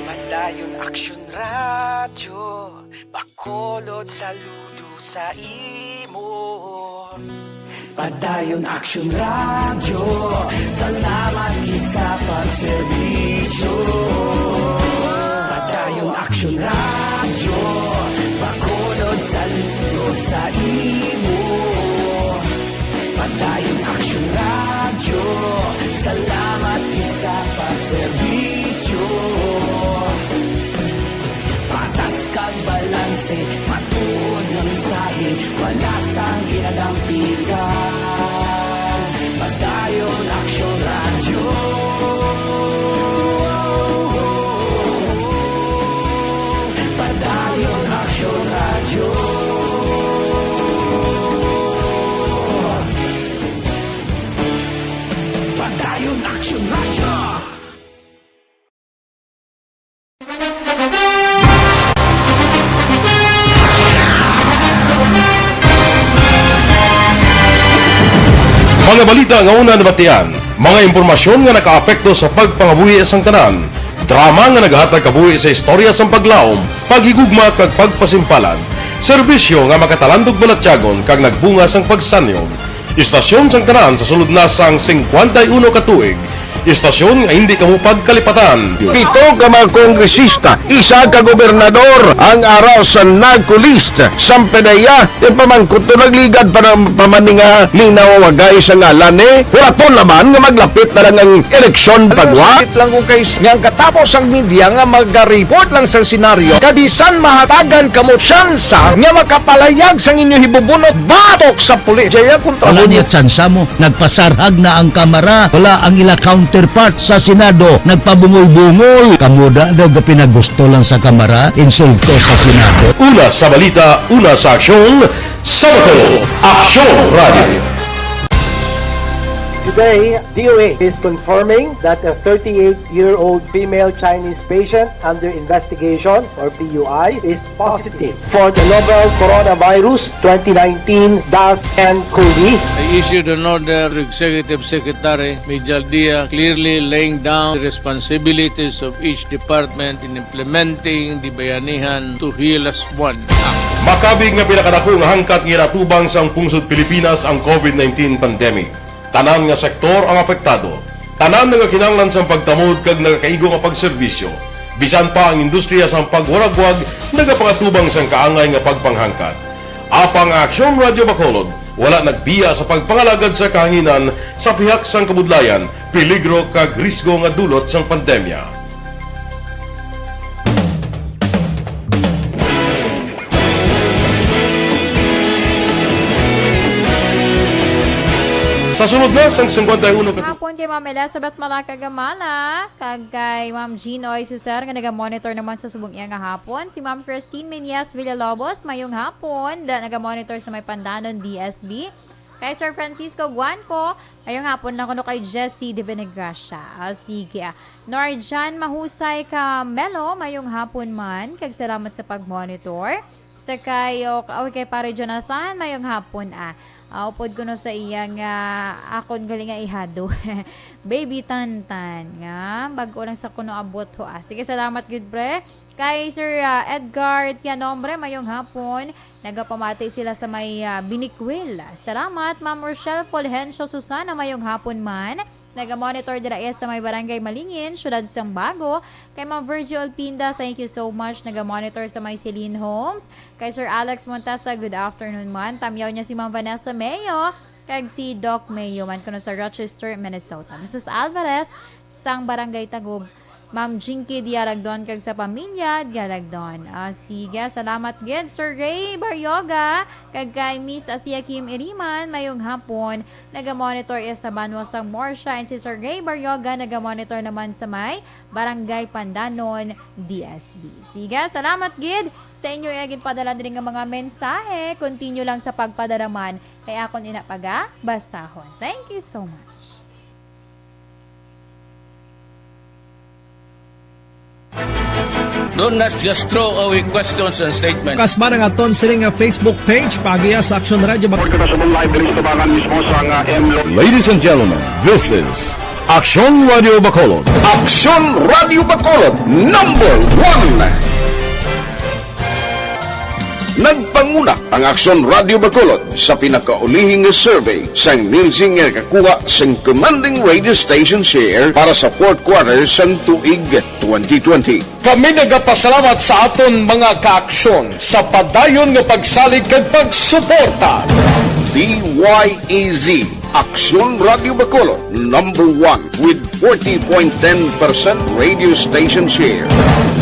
Padayon Aksyon Radyo, Bacolod, saludo sa imo. Padayon Aksyon Radyo, salamat gid sa pagserbisyo. Padayon Aksyon Radyo, Bacolod, saludo sa imo. Padayon Aksyon Radyo, salamat gid sa pagserbisyo. Patas kag balanse, matuod nga mensahe, wala sang ginadampigan. Padayon Aksyon Radyo. Padayon Aksyon Radyo. Padayon Aksyon Radyo. Mga balita nga una nabatian, mga impormasyon nga nakaapekto sa pagpangabuhi sang tanan, drama nga nagahatag kabuhi sa istorya sang paglaom, paghigugma kag pagpasimpalan, serbisyo nga makatalandog balatyagon kag nagbunga sang pagsanyon. Istasyon sang tanan sa sulod na sang singkwenta y uno ka tuig. Istasyon nga hindi kamo pagkalipatan. Pito ka mga kongresista, isa ka gobernador ang ara sa NAGCO list. Sampe na iya, ipamangkot to, nagligad pa ng pamaninga, linaw wagay sa ngalan ni. Wala to naman nga maglapit na lang ang eleksyon pagwa. Sakit lang kung kay nga ang katapos ang media nga magareport lang sa senaryo, kabisan mahatagan kamo tsansa nga makapalayag sang inyo hibubunot batok sa pulis. Jaya kontra Wala mo niya niya. Tsansa mo. Nagpasarhag na ang Kamara. Wala ang ila counterpart sa Senado. Nagpabungol-bungol. Kamo da daw gapinagusto lang sa Kamara. Insulto sa Senado. Una sa balita, una sa aksyon, sa Bacolod, Aksyon Radio. Today, D O A is confirming that a thirty-eight-year-old female Chinese patient under investigation, or P U I, is positive for the novel coronavirus twenty nineteen dash N coli. I issued an order to Executive Secretary Mijal Dia, clearly laying down the responsibilities of each department in implementing the Bayanihan to Heal As One Act. Makabig nga pinakadako nga hangkat nga ginatubang sang pungsod Pilipinas ang COVID nineteen pandemic. Tanan nga sektor ang apektado. Tanan nga kinahanglan sang pagtamod kag nagakaigo nga pagserbisyo. Bisan pa ang industriya sang pagwaragwag nagapangatubang sang kaangay nga pagpanghangkat. Apang ang Aksyon Radio Bacolod wala nagbiya sa pagpangalagad sa kahanginan sa pihak sang kabudlayan, peligro kag risgo nga dulot sang pandemya. Sa sulod na sang singkwenta y uno ka Hapon kay Ma'am Elizabeth Malaca Gamala, kag kay Ma'am Jean Oy Cesar nga naga-monitor naman sa subong iya nga hapon. Si Ma'am Christine Meñas Villalobos, mayong hapon, da naga-monitor sa may Pandanon D S B. Kay Sir Francisco Guanco, mayong hapon lang kuno kay Jessie de Benegracia. Ah, sige, ah. Norjan Mahusay ka Melo, mayong hapon man, kag salamat sa pag-monitor. Sa kay, o, o kay Pare Jonathan, mayong hapon, ah. Ah, upod kuno sa iya nga akon gali nga ihado. Baby Tantan, nga bag-o lang sa kuno abot ho, ah. Sige, salamat gid, pre. Kay Sir, ah, Edgar Tianombre, mayong hapon. Nagapamati sila sa may, ah, Binikwil. Salamat, Ma'am Rochelle Fulgencio Susana, mayong hapon man. Naga-monitor dira iya sa may Barangay Malingin, Siyudad sang Bago. Kay Ma'am Virgie Olpinda, thank you so much. Naga-monitor sa may Celine Homes. Kay Sir Alex Montesa, good afternoon man. Tamyaw niya si Ma'am Vanessa Mayo, kag si Doc Mayo man kuno sa Rochester, Minnesota. Missus Alvarez, sang Barangay Taguba, Ma'am Jinky Diaragdon kag sa pamilya Diaragdon. Ah, sige, salamat gid, Sir Ray Baryoga, kag kay Miss Athea Kim Iriman, mayong hapon. Naga-monitor iya sa banwa sang Marcia, and si Sir Ray Baryoga naga-monitor naman sa may Barangay Pandanon, D S B. Sige, salamat gid sa inyo iya ginpadala diri nga mga mensahe. Continue lang sa pagpadala man, kay akon ina paga basahon. Thank you so much. Don't not just throw away questions and statements. Kasma ang aton sini nga Facebook page, paagiya sa Aksyon Radio Bac- Report kita sa live diri sa tubangan mismo sa nga M Lo- Ladies and gentlemen, this is Aksyon Radio Bacolod. Aksyon Radio Bacolod, number one. Nagpanguna ang Aksyon Radio Bacolod sa pinakaulihing nga survey sang Nielsen nga nakakuha sang commanding radio station share para sa fourth quarter sang tuig twenty twenty. Kami nagapasalamat sa aton mga kaaksyon sa padayon nga pagsalig kag pagsuporta. D Y E Z, Aksyon Radio Bacolod, number one with forty point ten percent radio station share.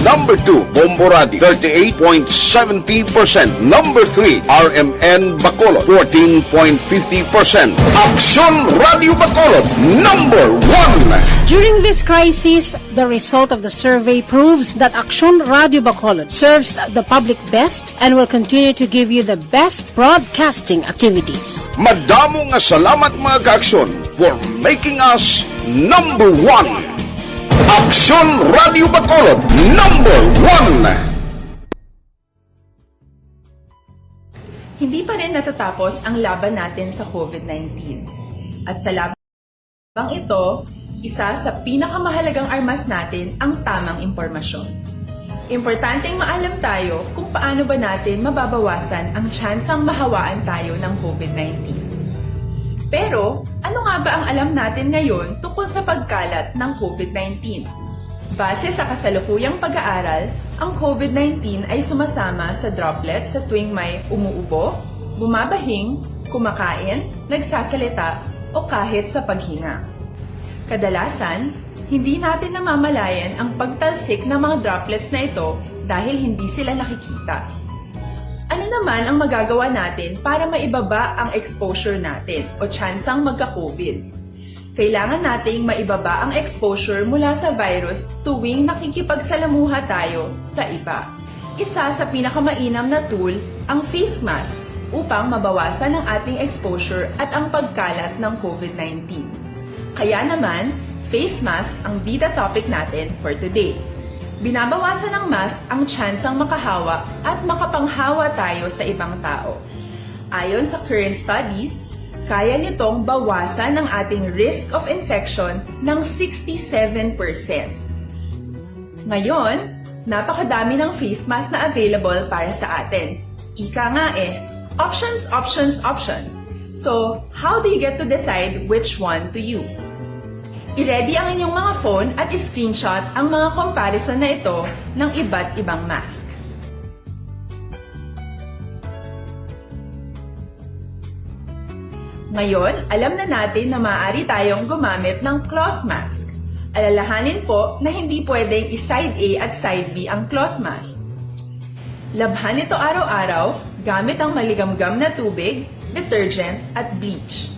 Number two, Bombo Radio, thirty-eight point seventy percent. Number three, R M N Bacolod, fourteen point fifty percent. Aksyon Radio Bacolod, number one. During this crisis, the result of the survey proves that Aksyon Radio Bacolod serves the public best and will continue to give you the best broadcasting activities. Madamo nga salamat, mga kaaksyon, for making us number one. Aksyon Radio Bacolod, number one. Hindi pa rin natatapos ang laban natin sa COVID nineteen. At sa labang ito, isa sa pinakamahalagang armas natin ang tamang impormasyon. Importanteng maalam tayo kung paano ba natin mababawasan ang tsansang mahawaan tayo ng COVID nineteen. Pero, ano nga ba ang alam natin ngayon tungkol sa pagkalat ng COVID nineteen? Base sa kasalukuyang pag-aaral, ang COVID nineteen ay sumasama sa droplets sa tuwing may umuubo, bumabahing, kumakain, nagsasalita, o kahit sa paghinga. Kadalasan, hindi natin namamalayan ang pagtalsik ng mga droplets na ito dahil hindi sila nakikita. Ano naman ang magagawa natin para maibaba ang exposure natin o tsansang magka-COVID? Kailangan nating maibaba ang exposure mula sa virus tuwing nakikipagsalamuha tayo sa iba. Isa sa pinakamainam na tool ang face mask upang mabawasan ang ating exposure at ang pagkalat ng COVID nineteen. Kaya naman, face mask ang bida topic natin for today. Binabawasan ng mask ang tsansang makahawa at makapanghawa tayo sa ibang tao. Ayon sa current studies, kaya nitong bawasan ang ating risk of infection ng sixty-seven percent. Ngayon, napakadami ng face mask na available para sa atin. Ika nga eh, options, options, options. So, how do you get to decide which one to use? I-ready ang inyong mga phone at i-screenshot ang mga comparison na ito ng iba't ibang mask. Ngayon, alam na natin na maaari tayong gumamit ng cloth mask. Alalahanin po na hindi pwedeng i-side A at side B ang cloth mask. Labhan ito araw-araw gamit ang maligamgam na tubig, detergent, at bleach.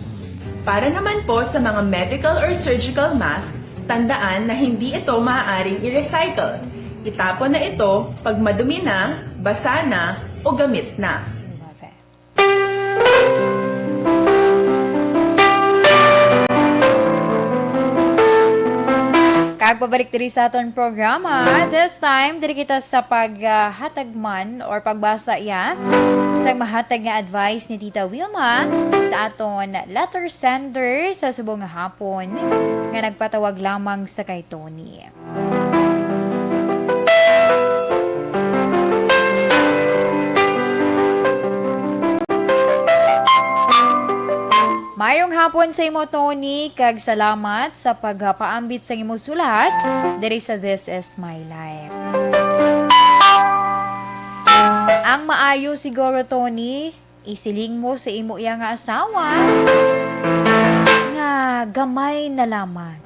Para naman po sa mga medical or surgical mask, tandaan na hindi ito maaaring i-recycle. Itapon na ito pag madumi na, basa na, o gamit na. Kag pabalik diri sa aton programa. This time, diri kita sa paghatag man or pagbasa, ya, sa mahatag nga advice ni Tita Wilma sa aton letter sender sa subong nga hapon nga nagpatawag lamang sa kay Tony. Mayong hapon sa imo, Tony, kag salamat sa pagpaambit sa imo sulat diri sa This Is My Life. Ang maayo siguro, Tony, isiling mo sa imo iya nga asawa nga gamay na lamang.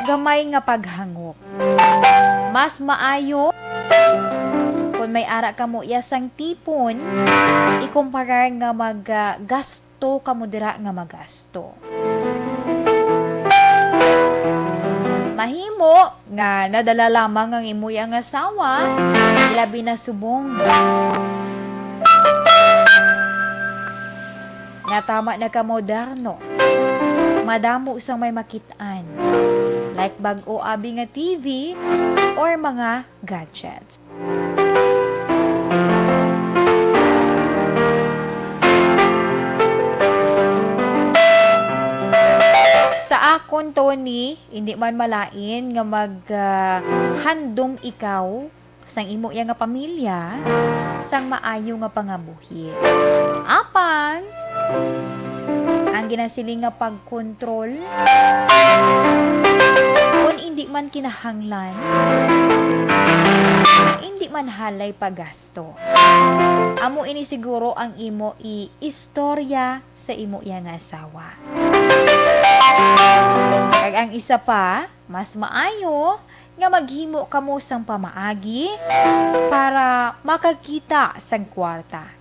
Gamay nga paghangop. Mas maayo kung may ara kamo iya sang tipon, ikumparar nga maggasto kamo dira nga magasto. Mahimo nga nadala lamang ang imo iya nga asawa, labi na subong nga tama na ka moderno. Madamo sang may makit-an, like bag-o abi nga T V or mga gadgets. Sa akon, Tony, hindi man malain nga mag, ah, handom ikaw sang imo iya nga pamilya sang maayo nga pangabuhi. Apang ang ginasiling nga pagkontrol, kon indi man kinahanglan, indi man halay pagasto. Amo ini siguro ang imo i-istorya sa imo iya nga asawa. Kag ang isa pa, mas maayo nga maghimo kamo sang pamaagi para makakita sang kwarta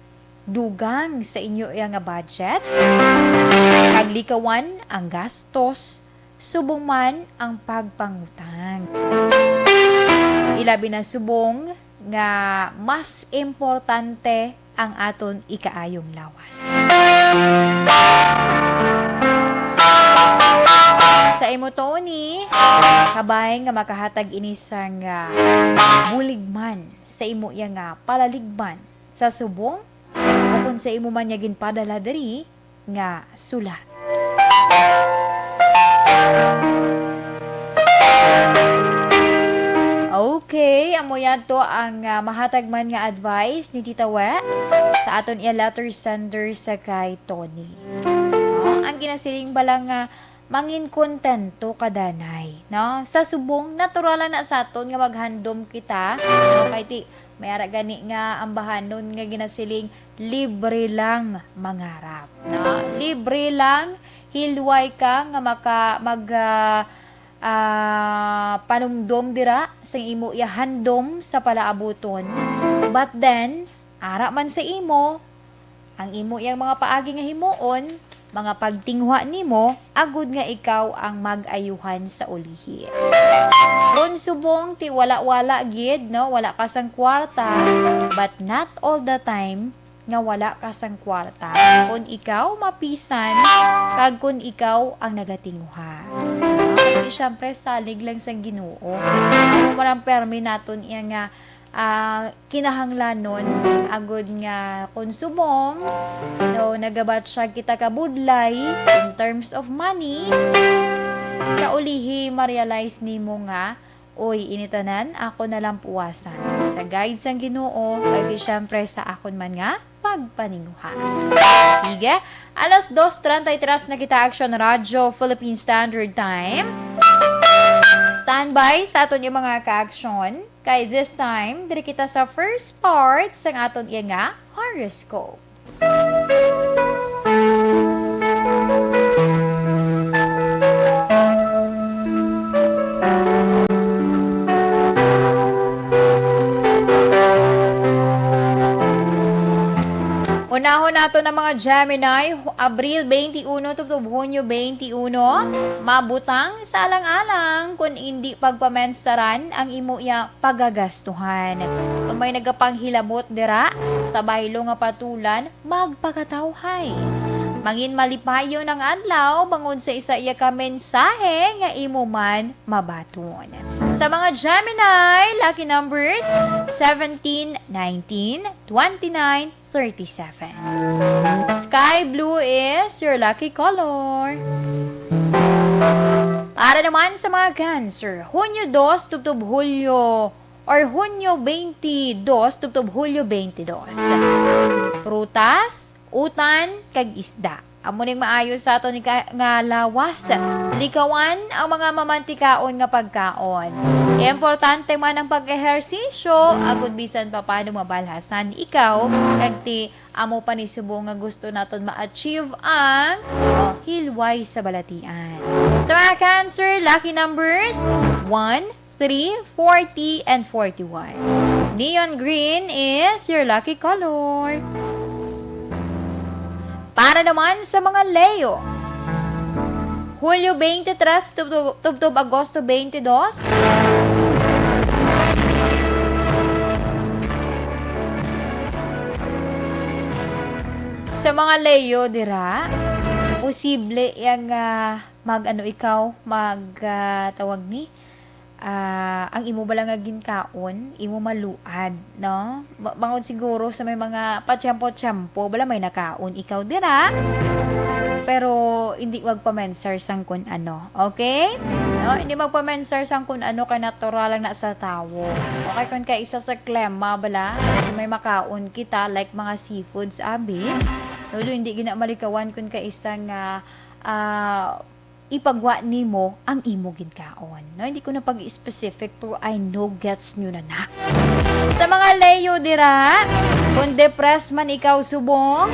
dugang sa inyo iya nga budget, kag likawan ang gastos, subong man ang pagpangutang. Ilabi na subong nga mas importante ang aton ikaayong lawas. Sa imo, Tony, kabay nga makahatag ini sang, ah, bulig man sa imo iya nga palaligban sa subong, o kon sa imo man niya ginpadala diri nga sulat. Okay, amo yadto ang, ah, mahatag man nga advice ni Tita We sa aton iya letter sender sa kay Tony. Ang ginasiling bala nga mangin kontento ka danay, no? Sa subong, natural lang na sa aton nga maghandom kita, no? Kay ti, may ara gani nga ambahanon nga ginasiling, "Libre lang mangarap," no? Libre lang, hilway ka nga maka-, mag, ah, ah, panumdom dira sa imo iya handom sa palaabuton. But then, ara man sa imo, ang imo iyang mga paagi nga himuon, mga pagtinguha nimo, agud nga ikaw ang mag-ayuhan sa ulihi. Kon subong ti wala-wala gid, no, wala ka sang kwarta, but not all the time nga wala ka sang kwarta. Kon ikaw mapisan, kag kon ikaw ang nagatinguha. Kay siyempre, salig lang sang Ginoo. Amo man ang permi naton iya nga ah, kinahanglanon, agud nga kon subong, so, nagabatyag kita ka budlay in terms of money, sa ulihi, ma-realize nimo nga, "Uy, ini tanan ako na lang puwasan sa guide sang Ginoo, kag di siyempre sa akon man nga pagpaninguha." Sige, alas dos treinta y tres na kita, Action Radyo Philippine Standard Time. Standby sa aton yung mga ka-action. Kay this time, diri kita sa first part sang aton iya nga horoscope. Unahon nato na mga Gemini, Abril twenty-one tubtob Hunyo twenty-one, mabutang sa alang-alang kon indi pagpamensaran ang imo iya pagagastuhan. Kon may nagapanghilabot dira sa baylo nga patulan, magpakatawhay. Mangin malipayon ang adlaw bangod sa isa iya ka mensahe nga imo man mabaton. Sa mga Gemini, lucky numbers seventeen, nineteen, twenty-nine, thirty-seven. Sky blue is your lucky color. Para naman sa mga Cancer, Hunyo dos tubtob Hulyo, or Hunyo twenty-two tubtob Hulyo twenty-two. Prutas, utan, kag isda. Amo ning maayo sa aton nga, nga lawas. Likawan ang mga mamantikaon nga pagkaon. Importante man ang pag-ehersisyo, agud bisan pa paano mabalhasan ikaw, kag ti amo pa ni subong nga gusto naton ma-achieve ang, oh, hilway sa balatian. Sa mga Cancer, lucky numbers one, three, forty, and forty-one. Neon green is your lucky color. Para naman sa mga Leo, Hulyo twenty-three tubtob, tubtob Agosto twenty-two. Sa mga Leo dira, posible yang, ah, mag, ano, ikaw, mag, ah, tawag ni, ah, ang imo bala nga ginkaon, imo maluad, no? Ma-, bangod siguro sa may mga patiyempo-tiyempo, bala may nakaon ikaw dira. Pero hindi magpamensar sang kun ano, okay? No, hindi magpamensar sang kun ano, kay natural lang na sa tawo. Okay, kun kay isa sa klema bala, may makaon kita, like mga seafoods, abi. No, do hindi gina malikawan kun kay isa nga, ah, ipagwa nimo ang imo ginkaon, no? Hindi ko na pag-specific, pero I know gets nyo na na. Sa mga Leo dira, kung depressed man ikaw subong,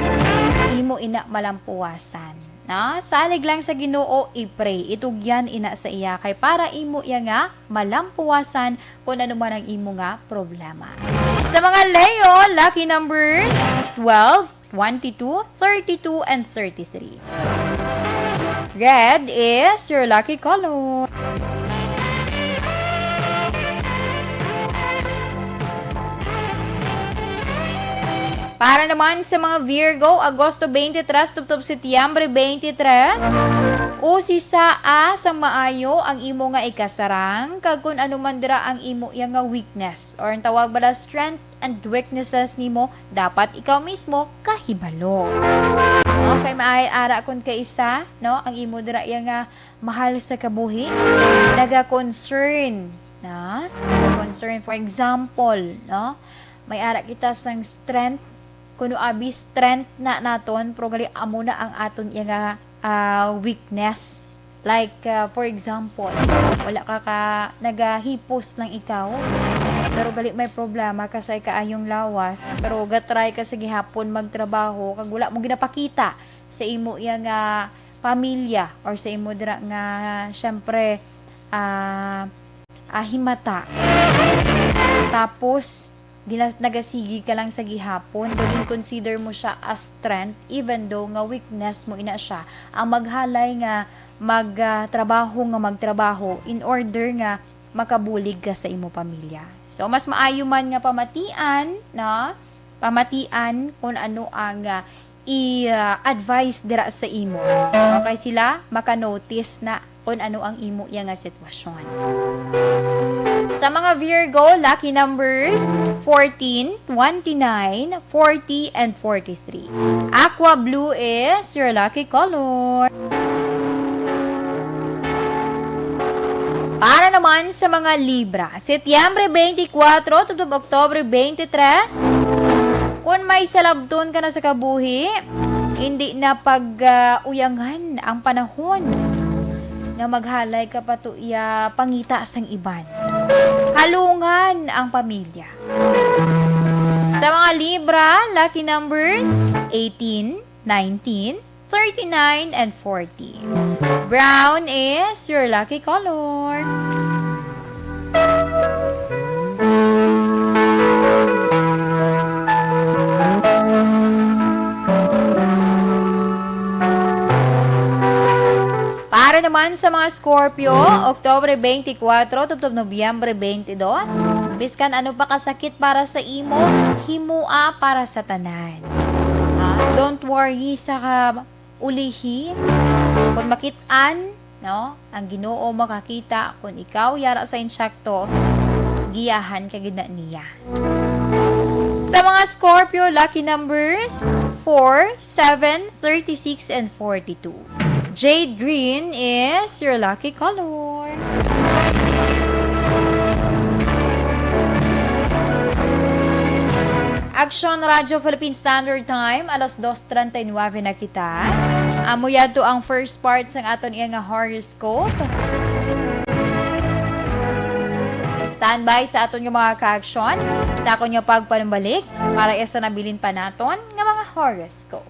imo ina malampuwasan, no? Salig lang sa Ginoo, i-pray, itugyan ina sa iya, kay para imo iya nga malampuwasan kung ano man ang imo nga problema. Sa mga Leo, lucky numbers, twelve, twenty-two, thirty-two, and thirty-three. Red is your lucky color. Para naman sa mga Virgo, Agosto twenty-three tubtob Setyembre twenty-three, usisa sang maayo ang imo nga ikasarang, kag kun ano man dira ang imo iya nga weakness, or ang tawag bala strength and weaknesses nimo, dapat ikaw mismo kahibalo. Okay, maay ara kun kaisa, no, ang imo dira iya nga mahal sa kabuhi, naga-concern, na? Concern, for example, no, may ara kita sang strength, kuno abi strength na naton, pero gali amo na ang aton iya nga ah, weakness. Like, ah, for example, wala ka ka, nagahipos lang ikaw, pero gali may problema ka sa ikaayong lawas, pero gatry ka sa gihapon magtrabaho, kag wala mo ginapakita sa imo iya nga pamilya or sa imo dira nga, syempre, ah, ah, himata. Tapos, ginas-, nagasigi ka lang sa gihapon, daw gin-consider mo siya as strength, even though nga weakness mo ina siya. Ang maghalay nga mag, ah, trabaho nga magtrabaho in order nga makabulig ka sa imo pamilya. So, mas maayo man nga pamatian, no? Pamatian kung ano ang, ah, i-advise dira sa imo. Okay, sila maka-notice na kung ano ang imo iya nga sitwasyon. Sa mga Virgo, lucky numbers fourteen, twenty-nine, forty, and forty-three. Aqua blue is your lucky color. Para naman sa mga Libra, Setyembre twenty-four tubtob Oktubre twenty-three, kun may salabton ka na sa kabuhi, hindi na pag, ah, uyangan ang panahon nga maghalay ka pa to iya pangita sang iban. Halungan ang pamilya. Sa mga Libra, lucky numbers eighteen, nineteen, thirty-nine, and forty. Brown is your lucky color. Para naman sa mga Scorpio, Oktubre twenty-four tubtob Nobyembre twenty-two, biskan ano pa kasakit para sa imo, himoa para sa tanan. Ah, don't worry sa ka-, ulihi. Kung makit-an, no, ang Ginoo makakita kung ikaw yara sa insakto, giyahan ka gid na niya. Sa mga Scorpio, lucky numbers four, seven, thirty-six, and forty-two. Jade green is your lucky color. Aksyon Radyo Philippine Standard Time, alas dos treinta y nueve na kita. Amo yadto ang first part sang aton iya nga horoscope. Standby sa aton nga mga kaaksyon sa akon nga pagpanumbalik para sa nabilin pa naton nga mga horoscope.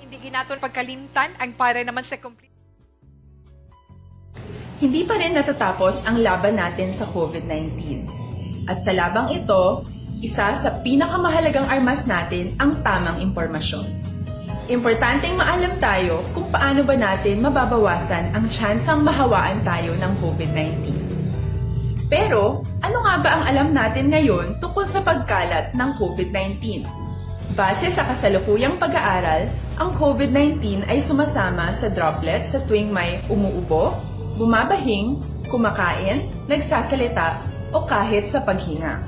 Hindi gid naton pagkalimtan ang para naman sa kompli- Hindi pa rin natatapos ang laban natin sa COVID nineteen. At sa labang ito, isa sa pinakamahalagang armas natin ang tamang impormasyon. Importanteng maalam tayo kung paano ba natin mababawasan ang tsansang mahawaan tayo ng COVID nineteen. Pero, ano nga ba ang alam natin ngayon tungkol sa pagkalat ng COVID nineteen? Base sa kasalukuyang pag-aaral, ang COVID nineteen ay sumasama sa droplets sa tuwing may umuubo, bumabahing, kumakain, nagsasalita, o kahit sa paghinga.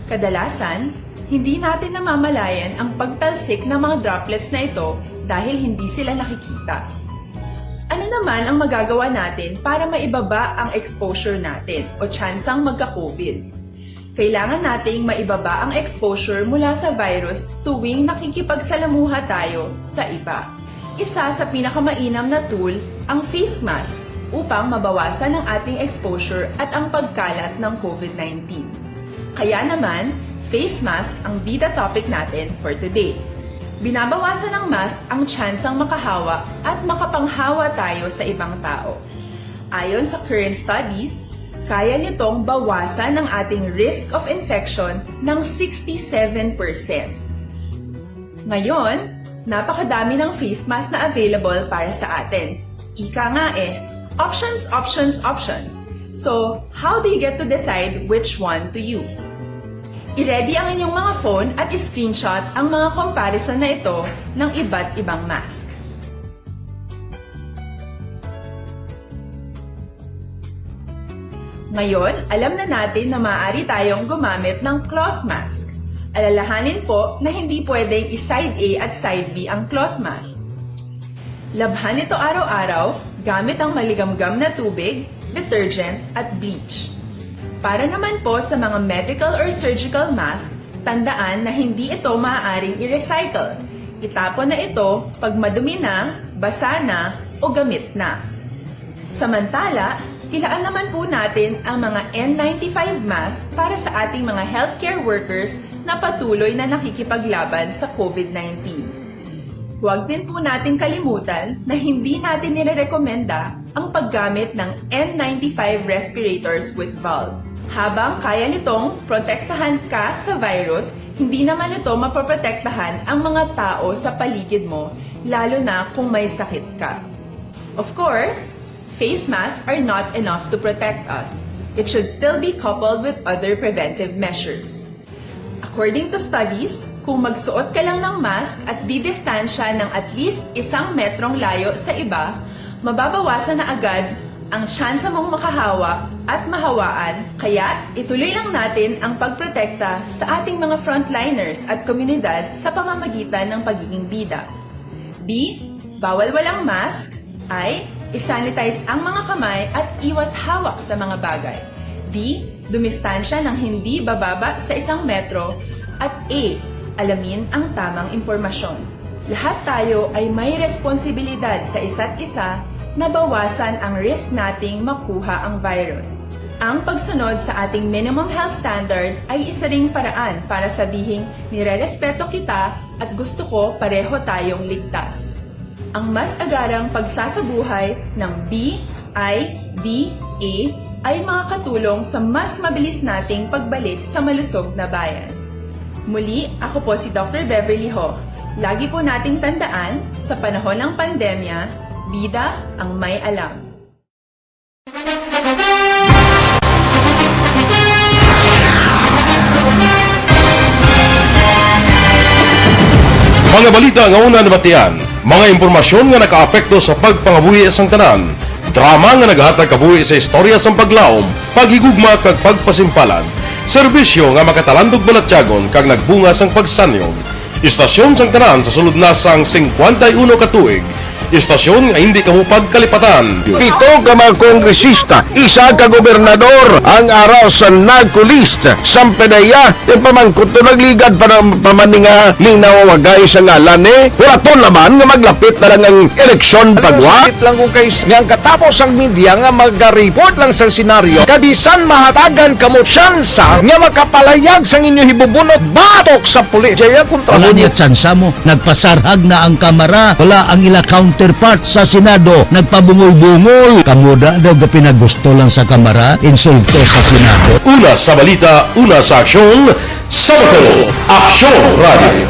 Kadalasan, hindi natin namamalayan ang pagtalsik ng mga droplets na ito dahil hindi sila nakikita. Ano naman ang magagawa natin para maibaba ang exposure natin o tsansang magka-COVID? Kailangan nating maibaba ang exposure mula sa virus tuwing nakikipagsalamuha tayo sa iba. Isa sa pinakamainam na tool ang face mask upang mabawasan ang ating exposure at ang pagkalat ng COVID nineteen. Kaya naman, face mask ang bida topic natin for today. Binabawasan ng mask ang tsansang makahawa at makapanghawa tayo sa ibang tao. Ayon sa current studies, kaya nitong bawasan ang ating risk of infection ng sixty-seven percent. Ngayon, napakadami ng face mask na available para sa atin. Ika nga eh, options, options, options. So, how do you get to decide which one to use? I-ready ang inyong mga phone at i-screenshot ang mga comparison na ito ng iba't ibang mask. Ngayon, alam na natin na maaari tayong gumamit ng cloth mask. Alalahanin po na hindi pwedeng i-side A at side B ang cloth mask. Labhan ito araw-araw gamit ang maligamgam na tubig, detergent, at bleach. Para naman po sa mga medical or surgical mask, tandaan na hindi ito maaaring i-recycle. Itapon na ito pag madumi na, basa na, o gamit na. Samantala, ilaal naman po natin ang mga N ninety-five mask para sa ating mga healthcare workers na patuloy na nakikipaglaban sa COVID nineteen. Huwag din po natin kalimutan na hindi natin nirerekomenda ang paggamit ng N ninety-five respirators with valve. Habang kaya nitong protektahan ka sa virus, hindi naman ito mapoprotektahan ang mga tao sa paligid mo, lalo na kung may sakit ka. Of course, face masks are not enough to protect us. It should still be coupled with other preventive measures. According to studies, kung magsuot ka lang ng mask at didistansya ng at least isang metrong layo sa iba, mababawasan na agad ang tsansa mong makahawa at mahawaan. Kaya, ituloy lang natin ang pagprotekta sa ating mga frontliners at komunidad sa pamamagitan ng pagiging bida. B, bawal walang mask. I, isanitize ang mga kamay at iwas hawak sa mga bagay. D, dumistansya ng hindi bababa sa isang metro. At A, alamin ang tamang impormasyon. Lahat tayo ay may responsibilidad sa isa't isa na bawasan ang risk nating makuha ang virus. Ang pagsunod sa ating minimum health standard ay isa ring paraan para sabihing nirerespeto kita at gusto ko pareho tayong ligtas. Ang mas agarang pagsasabuhay ng B I D A ay makakatulong sa mas mabilis nating pagbalik sa malusog na bayan. Muli, ako po si Doctor Beverly Ho. Lagi po nating tandaan, sa panahon ng pandemya, bida ang may alam. Mga balita nga una nabatian, mga impormasyon nga nakaapekto sa pagpangabuhi sang tanan, drama nga nagahatag kabuhi sa istorya sang paglaom, paghigugma kag pagpasimpalan, serbisyo nga makatalandog balatyagon kag nagbunga sang pagsanyog. Istasyon sang tanan sa sulod na sang singkwenta y uno ka tuig, istasyon nga hindi kamo pagkalipatan. Pito ka mga kongresista, isa ka gobernador ang ara sa NARCO list. Sampanaya, ipamangkot to nagligad pa ng pamaninga ning nawawagay sa ngalan ni Huraton naman nga maglapit na lang ang eleksyon pagwa. Sakit lang kung kay nga ang katapos ang media nga maga-report lang sa senaryo, kabisan mahatagan kamo tsansa nga makapalayag sang inyo hibubunot batok sa pulis. Jaya kontra Wala niya tsansa mo. Nagpasarhag na ang Kamara. Wala ang ila counterpart sa Senado. Nagpabungol-bungol. Kamo da daw gapinagusto lang sa Kamara, insulto sa Senado. Una sa balita, una sa aksyon, sa Bacolod, Aksyon Radio.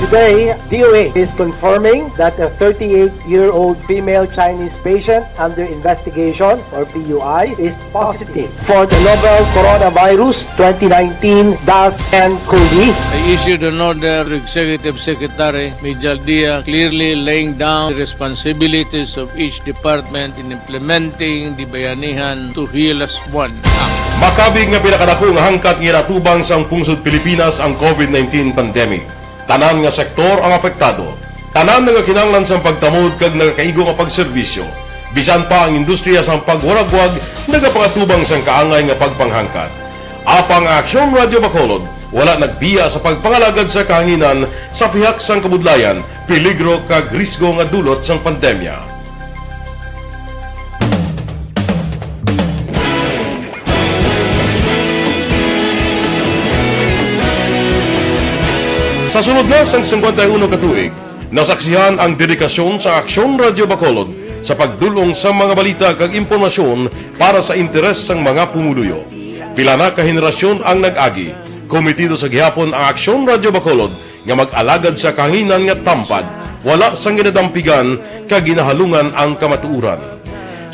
Today, D O A is confirming that a thirty-eight-year-old female Chinese patient under investigation, or P U I, is positive for the novel coronavirus twenty nineteen dash N cov. I issued an order to Executive Secretary Mijal Dia, clearly laying down the responsibilities of each department in implementing the Bayanihan to Heal Us One Act. Makabig nga pinakadako nga hangkat nga ginatubang sang pungsod Pilipinas ang COVID nineteen pandemic. Tanan nga sektor ang apektado. Tanan nagakinahanglan sang pagtamod kag nagakaigo nga pagserbisyo. Bisan pa ang industriya sang pagwaragwag nagapangatubang sang kaangay nga pagpanghangkat. Apang ang Aksyon Radyo Bacolod wala nagbiya sa pagpangalagad sa kahanginan sa pihak sang kabudlayan, peligro kag risgo nga dulot sang pandemya. Sa sulod na sang singkwenta y uno ka tuig, nasaksihan ang dedikasyon sa Aksyon Radyo Bacolod sa pagdul-ong sa mga balita kag impormasyon para sa interes sang mga pumuluyo. Pila na ka henerasyon ang nag-agi. Komitido sa gihapon ang Aksyon Radyo Bacolod nga mag-alagad sa kahanginan nga tampad, wala sang ginadampigan kag ginahalungan ang kamatuoran.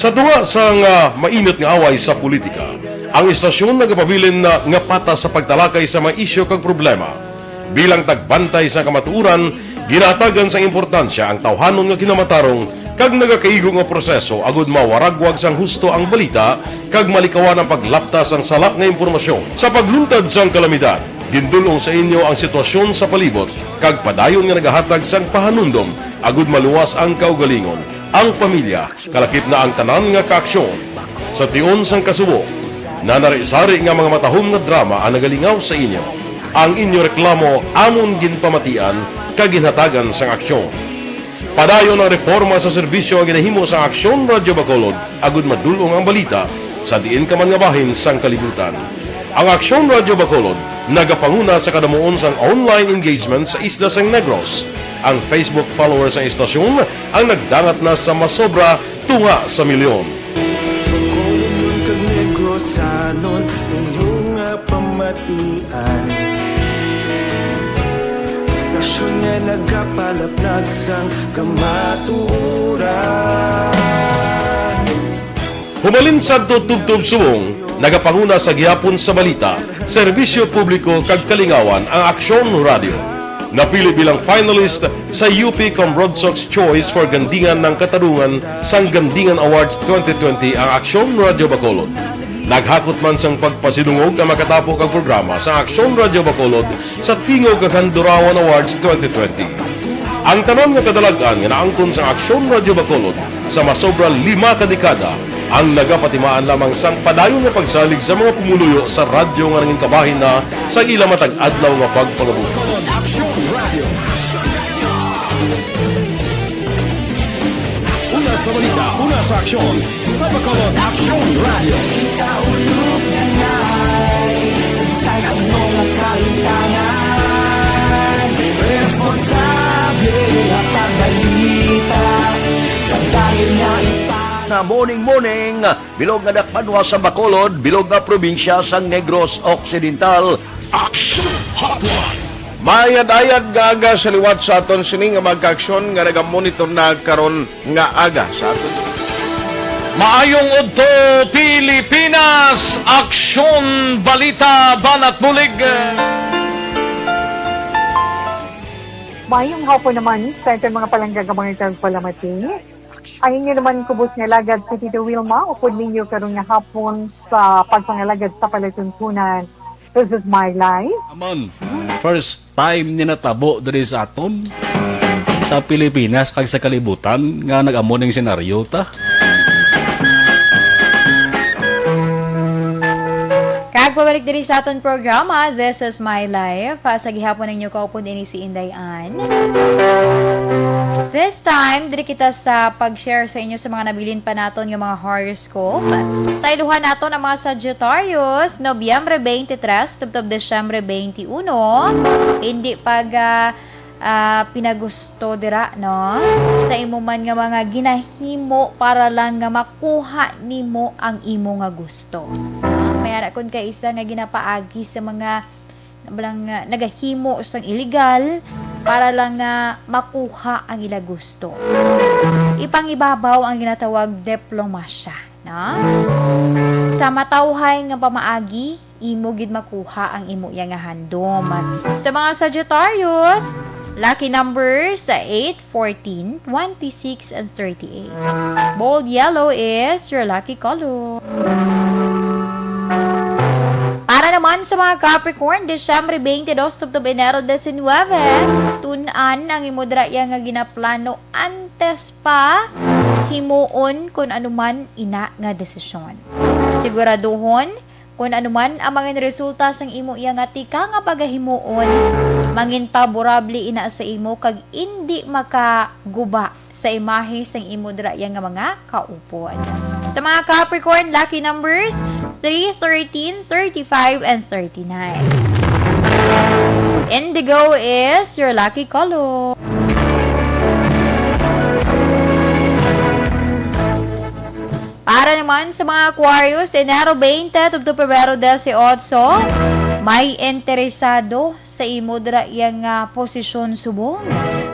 Sa tunga sang, ah, mainit nga away sa politika, ang istasyon nagapabilin na nga patas sa pagtalakay sa mga isyu kag problema. Bilang tagbantay sa kamatuoran, ginahatagan sang importansya ang tawhanon nga kinamatarong kag nagakaigo nga proseso agud mawaragwag sang husto ang balita kag malikawan ang paglapta sang sala nga impormasyon. Sa pagluntad sang kalamidad, gindul-ong sa inyo ang sitwasyon sa palibot kag padayon nga nagahatag sang pahanumdom agud maluwas ang kaugalingon, ang pamilya, kalakip na ang tanan nga kaaksyon. Sa tion sang kasubo, nanari-sari nga mga matahom nga drama ang nagalingaw sa inyo. Ang inyo reklamo amon ginpamatian kag ginhatagan sang aksyon. Padayon ang reforma sa serbisyo nga ginahimo sang Aksyon Radyo Bacolod agud madul-ong ang balita sa diin ka man nga bahin sang kalibutan. Ang Aksyon Radyo Bacolod nagapanguna sa kadamuon sang online engagement sa isla sang Negros. Ang Facebook followers sang istasyon ang nagdangat na sa masobra tunga sa milyon. Bacolod kag Negrosanon, inyo nga pamatian. Istasyon nga nagapalaplag sang kamatuoran. Humalin sadto tubtob subong, nagapanguna sa gihapon sa balita, serbisyo publiko kag kalingawan ang Aksyon Radio. Napili bilang finalist sa U P Comrodsocs Choice for Gandingan ng Katarungan sang Gandingan Awards twenty twenty ang Aksyon Radio Bacolod. Naghakot man sang pagpasidungog ang makatapo kag programa sa Aksyon Radio Bacolod sa Tingog kag Handurawan Awards twenty twenty. Ang tanan nga kadalag-an nga naangkon sa Aksyon Radio Bacolod sa masobra lima ka dekada ang nagapatimaan lamang sang padayon nga pagsalig sa mga pumuluyo sa radyo nga nangin kabahin na sa ila matag adlaw nga pagpangabuhi. Aksyon Radio. Una sa balita, una sa aksyon, sa Bacolod Aksyon Radio. Kita ulog na nai, saysay ang mga kahitangan. Responsable nga pagbalita, kag dayon nga ipa- Na morning, morning, bilog nga dakbanwa sa Bacolod, bilog nga probinsya sang Negros Occidental. Action Hotline. Maayad-ayad nga aga sa liwat sa aton sini nga mga kaaksyon nga nagamonitor na karon nga aga sa aton. Maayong udto, Pilipinas! Aksyon, balita, banat bulig. Maayong hapon naman sa aton mga palangga nga mga tagpalamati. Ang inyo naman kubos nga alagad si Tito Wilma, upod ninyo karon nga hapon sa pagpangalagad sa palatuntunan. This is my life. Amon, first time ni natabo diri sa aton sa Pilipinas kag sa kalibutan nga nag-amo ning senaryo ta. Kag pabalik diri sa aton programa, This is My Life. Ah, sa gihapon ninyo kaupod ini si Inday Ann. This time, diri kita sa pag-share sa inyo sa mga nabilin pa naton nga mga horoscope. Sa iluhan naton ang mga Sagittarius, Nobyembre twenty-three tubtob Disyembre twenty-one. Hindi pag, ah, ah, pinagusto dira, no? Sa imo man nga mga ginahimo para lang nga makuha nimo ang imo nga gusto. Ah, may ara kon kay isa nga ginapaagi sa mga balang, ah, nagahimo sang illegal para lang nga makuha ang ila gusto. Ipangibabaw ang ginatawag diplomasya, no? Sa matawhay nga pamaagi, imo gid makuha ang imo iya nga handom. Sa mga Sagittarius, lucky numbers sa eight, fourteen, twenty-six, and thirty-eight. Bold yellow is your lucky color. Para naman sa mga Capricorn, Disyembre twenty-two tubtob Enero diecinuebe, tun-an ang imo dira iya nga ginaplano antes pa himuon kun ano man ina nga desisyon. Siguraduhon kun ano man ang mangin resulta sang imo iya nga tika nga pagahimuon, mangin paborable ina sa imo kag indi makaguba sa imahe sang imo dira iya nga mga kaupod. Sa mga Capricorn, lucky numbers three, thirteen, thirty-five, and thirty-nine. Indigo is your lucky color. Para naman sa mga Aquarius, Enero twenty tubtob Pebrero dieciocho, may interesado sa imo dira iya nga posisyon subong,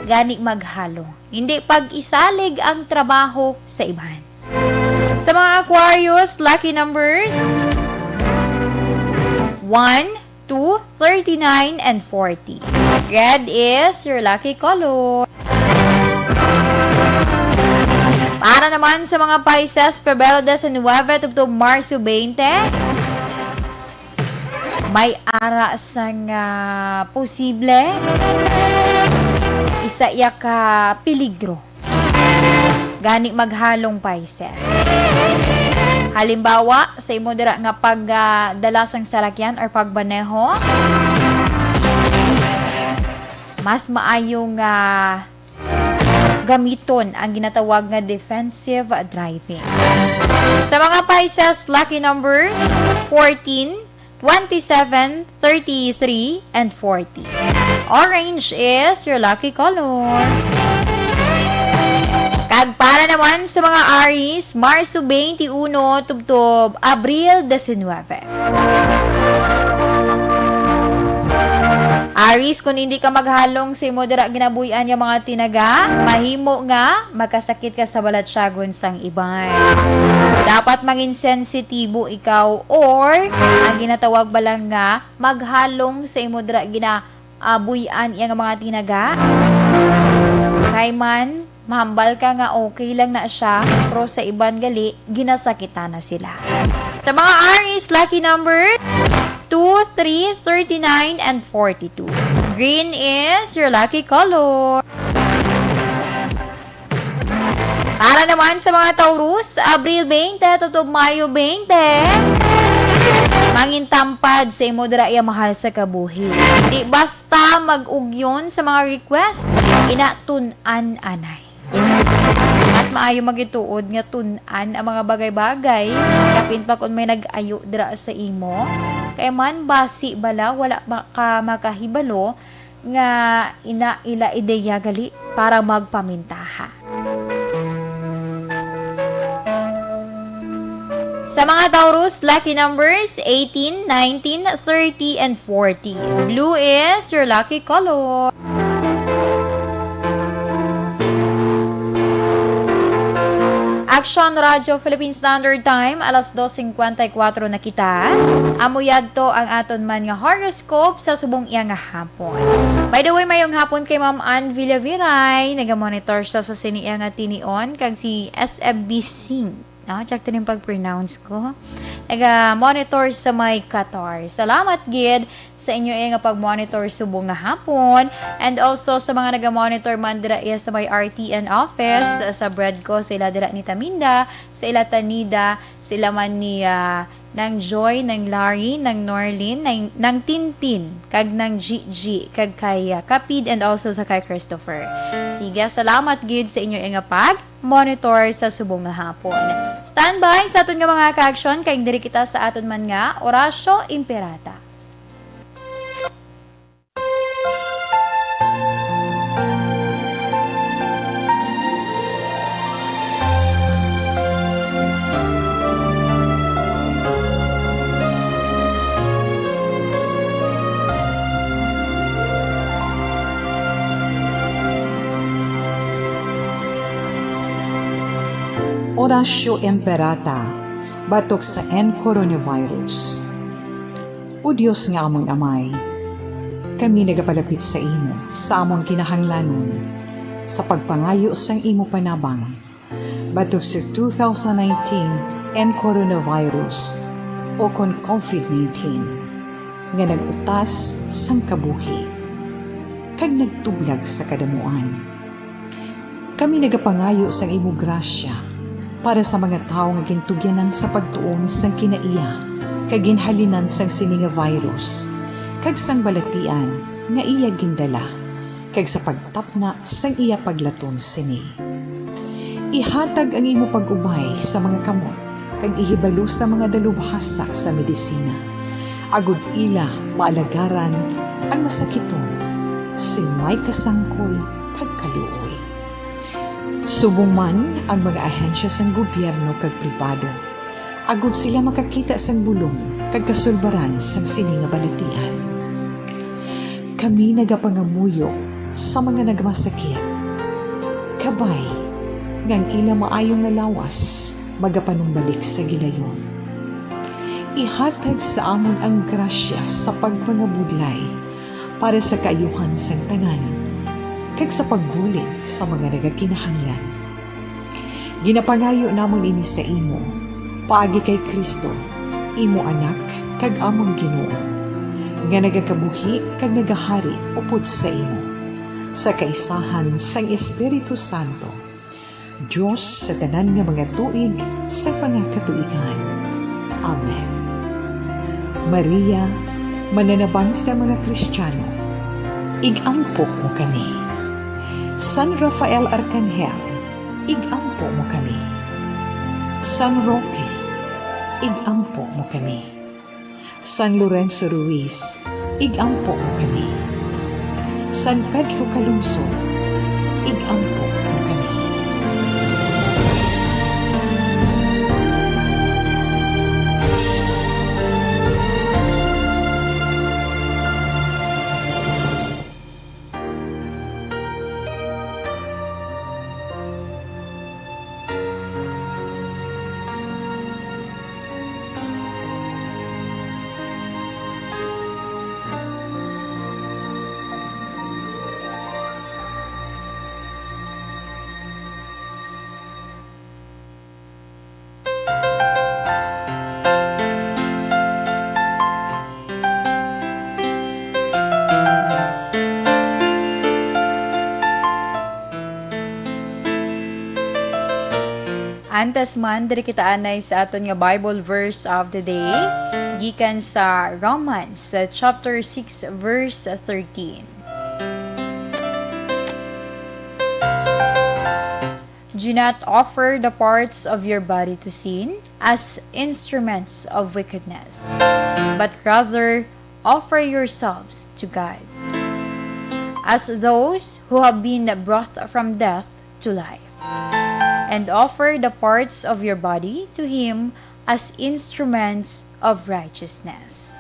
gani maghalong. Hindi pag-isalig ang trabaho sa iban. Sa mga Aquarius, lucky numbers one, two, thirty-nine, and forty. Red is your lucky color. Para naman sa mga Pisces, Pebrero diecinuebe tubtob Marso twenty, may ara sang posible isa iya ka peligro. Gani maghalong, Pisces. Halimbawa, sa imo dira nga pagdala sang salakyan or pagbaneho, Mas maayo nga gamiton ang ginatawag nga defensive driving. Sa mga Pisces, lucky numbers fourteen, twenty-seven, thirty-three, and forty. Orange is your lucky color. Kag para naman sa mga Aries, Marso twenty-one tubtob Abril diecinuebe. Aries, kung hindi ka maghalong sa imo dira ginabuy-an nga mga tinaga, mahimo nga makasakit ka sa balatyagon sang iban. Dapat mangin sensitibo ikaw, or ang ginatawag ba lang nga maghalong sa imo dira ginabuy-an iya nga mga tinaga. Kay man, mahambal ka nga okay lang na siya, pero sa iban gali, ginasakitan na sila. Sa mga Aries, lucky number two, three, thirty-nine, and forty-two. Green is your lucky color. Para naman sa mga Taurus, Abril twenty tubtob Mayo twenty, mangintampad sa imo dira iya mahal sa kabuhi. Di basta mag-ugyon sa mga request, ina tun-an anay. Mas maayo magituod nga tun-an ang mga bagay-bagay, kapin pa kung may nag-ayo dira sa imo. Kay man, basi bala, wala ba ka makahibalo nga ina ila ideya gali para magpamintaha. Sa mga Taurus, lucky numbers eighteen, nineteen, thirty, and forty. Blue is your lucky color. Action Radio Philippine Standard Time, alas dos cincuenta y cuatro na kita. Amo yadto ang aton man nga horoscope sa subong iya nga hapon. By the way, mayong hapon kay Ma'am Ann Villaviray. Naga-monitor siya sa sini iya nga tinion, kag si S M B Singh. No? Check to yung pag-pronounce ko. Naga-monitor sa may Qatar. Salamat gid sa inyo iya nga pag-monitor subong nga hapon. And also sa mga naga-monitor man dira iya sa may R T N office, sa Bredco, sa ila dira ni Taminda, sa ila Tanida, sa ila man ni, ah, Nang Joy, Nang Larry, Nang Norlin, Nang, Nang Tintin, kag Nang Gigi, kag kay, ah, Kapid, and also sa kay Christopher. Sige, salamat gid sa inyo nga pag-monitor sa subong nga hapon. Standby sa aton nga mga ka-action, kay diri kita sa aton man nga Orasyo Imperata. Orasyo Imperata, batok sa N coronavirus. O Dios nga amon Amay, kami nagapalapit sa imo sa amon kinahanglanon sa pagpangayo sang imo panabang batok sa two thousand nineteen N coronavirus, o kon COVID nineteen, nga nag-utas sang kabuhi kag nagtublag sa kadamuan. Kami nagapangayo sang imo grasya para sa mga tawo nga gintugyanan sa pagtuon sang kinaiya kag ginhalinan sang sini nga virus, kag sang balatian nga iya gindala, kag sa pagtapna sang iya paglaton sini. Ihatag ang imo pag-ubay sa mga kamot kag ihibalo sa mga dalubhasa sa medisina, agod ila maalagaran ang masakiton sing may kasangkol kag kaluoy. Subong man ang mga ahensya sang gobyerno kag pribado, agod sila makakita sang bulong kag kasulbaran sang sini nga balatian. Kami nagapangamuyo sa mga nagmasakit, kabay nga ang ila maayo nga lawas magapanumbalik sa gilayon. Ihatag sa amon ang grasya sa pagpangabudlay para sa kaayuhan sang tanan, kag sa pagbulig sa mga nagakinahanglan. Ginapangayo namon ini sa imo, paagi kay Cristo, imo Anak kag amon Ginoo, nga nagakabuhi kag nagahari upod sa imo, sa kaisahan sang Espiritu Santo, Dios sa tanan nga mga tuig sa mga katuigan. Amen. Maria, mananabang sa mga Kristiyano, Ig-ampo mo kami. San Rafael Arcangel, ig-ampo mo kami. San Roque, ig-ampo mo kami. San Lorenzo Ruiz, ig-ampo mo kami. San Pedro Calungsod, ig-ampo mo kami. Antes man, diri kita anay sa aton nga Bible verse of the day, gikan sa Romans, uh, chapter six, verse thirteen. Do not offer the parts of your body to sin as instruments of wickedness, but rather offer yourselves to God as those who have been brought from death to life, and offer the parts of your body to Him as instruments of righteousness.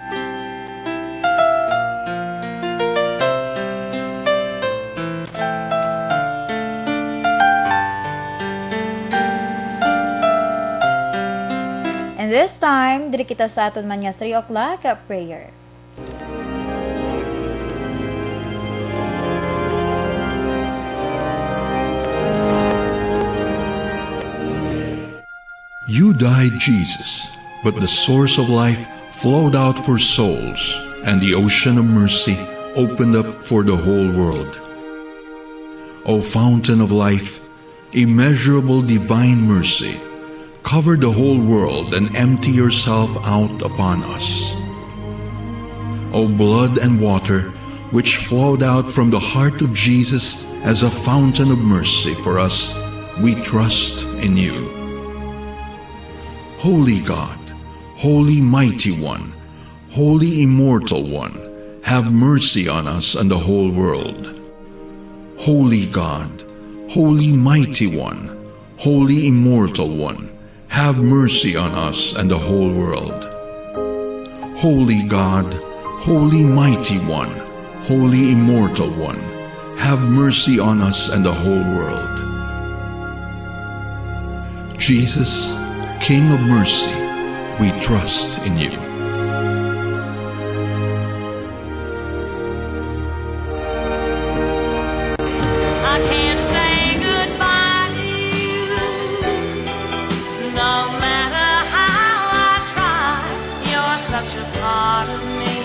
And this time, diri kita sa aton man nga three o'clock prayer. You died, Jesus, but the source of life flowed out for souls, and the ocean of mercy opened up for the whole world. O fountain of life, immeasurable divine mercy, cover the whole world and empty yourself out upon us. O blood and water, which flowed out from the heart of Jesus as a fountain of mercy for us, we trust in you. Holy God, Holy Mighty One, Holy Immortal One, have mercy on us and the whole world. Holy God, Holy Mighty One, Holy Immortal One, have mercy on us and the whole world. Holy God, Holy Mighty One, Holy Immortal One, have mercy on us and the whole world. Jesus, King of mercy, we trust in you. I can't say goodbye to you, no matter how I try. You're such a part of me.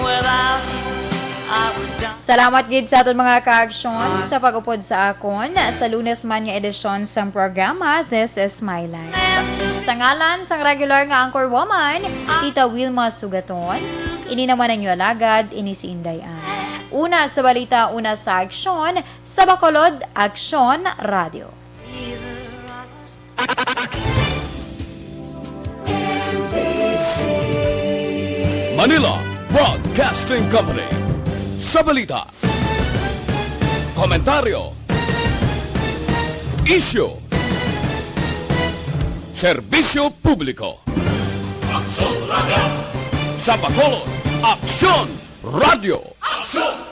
Without you, I would die. Salamat gid sa aton mga kaaksyon sa pag-upod sa akon sa Lunes man nga edisyon sang programa, This Is My Life. Sa ngalan sang regular nga anchor woman, Tita Wilma Sugaton, ini naman ang inyo alagad, ini si Inday Ann. Una sa balita, una sa aksyon, sa Bacolod, Aksyon Radio. Manila Broadcasting Company. Sa balita, komentaryo, isyu, serbisyo publiko. Aksyon Radio. Sa Bacolod, Aksyon Radio. Aksyon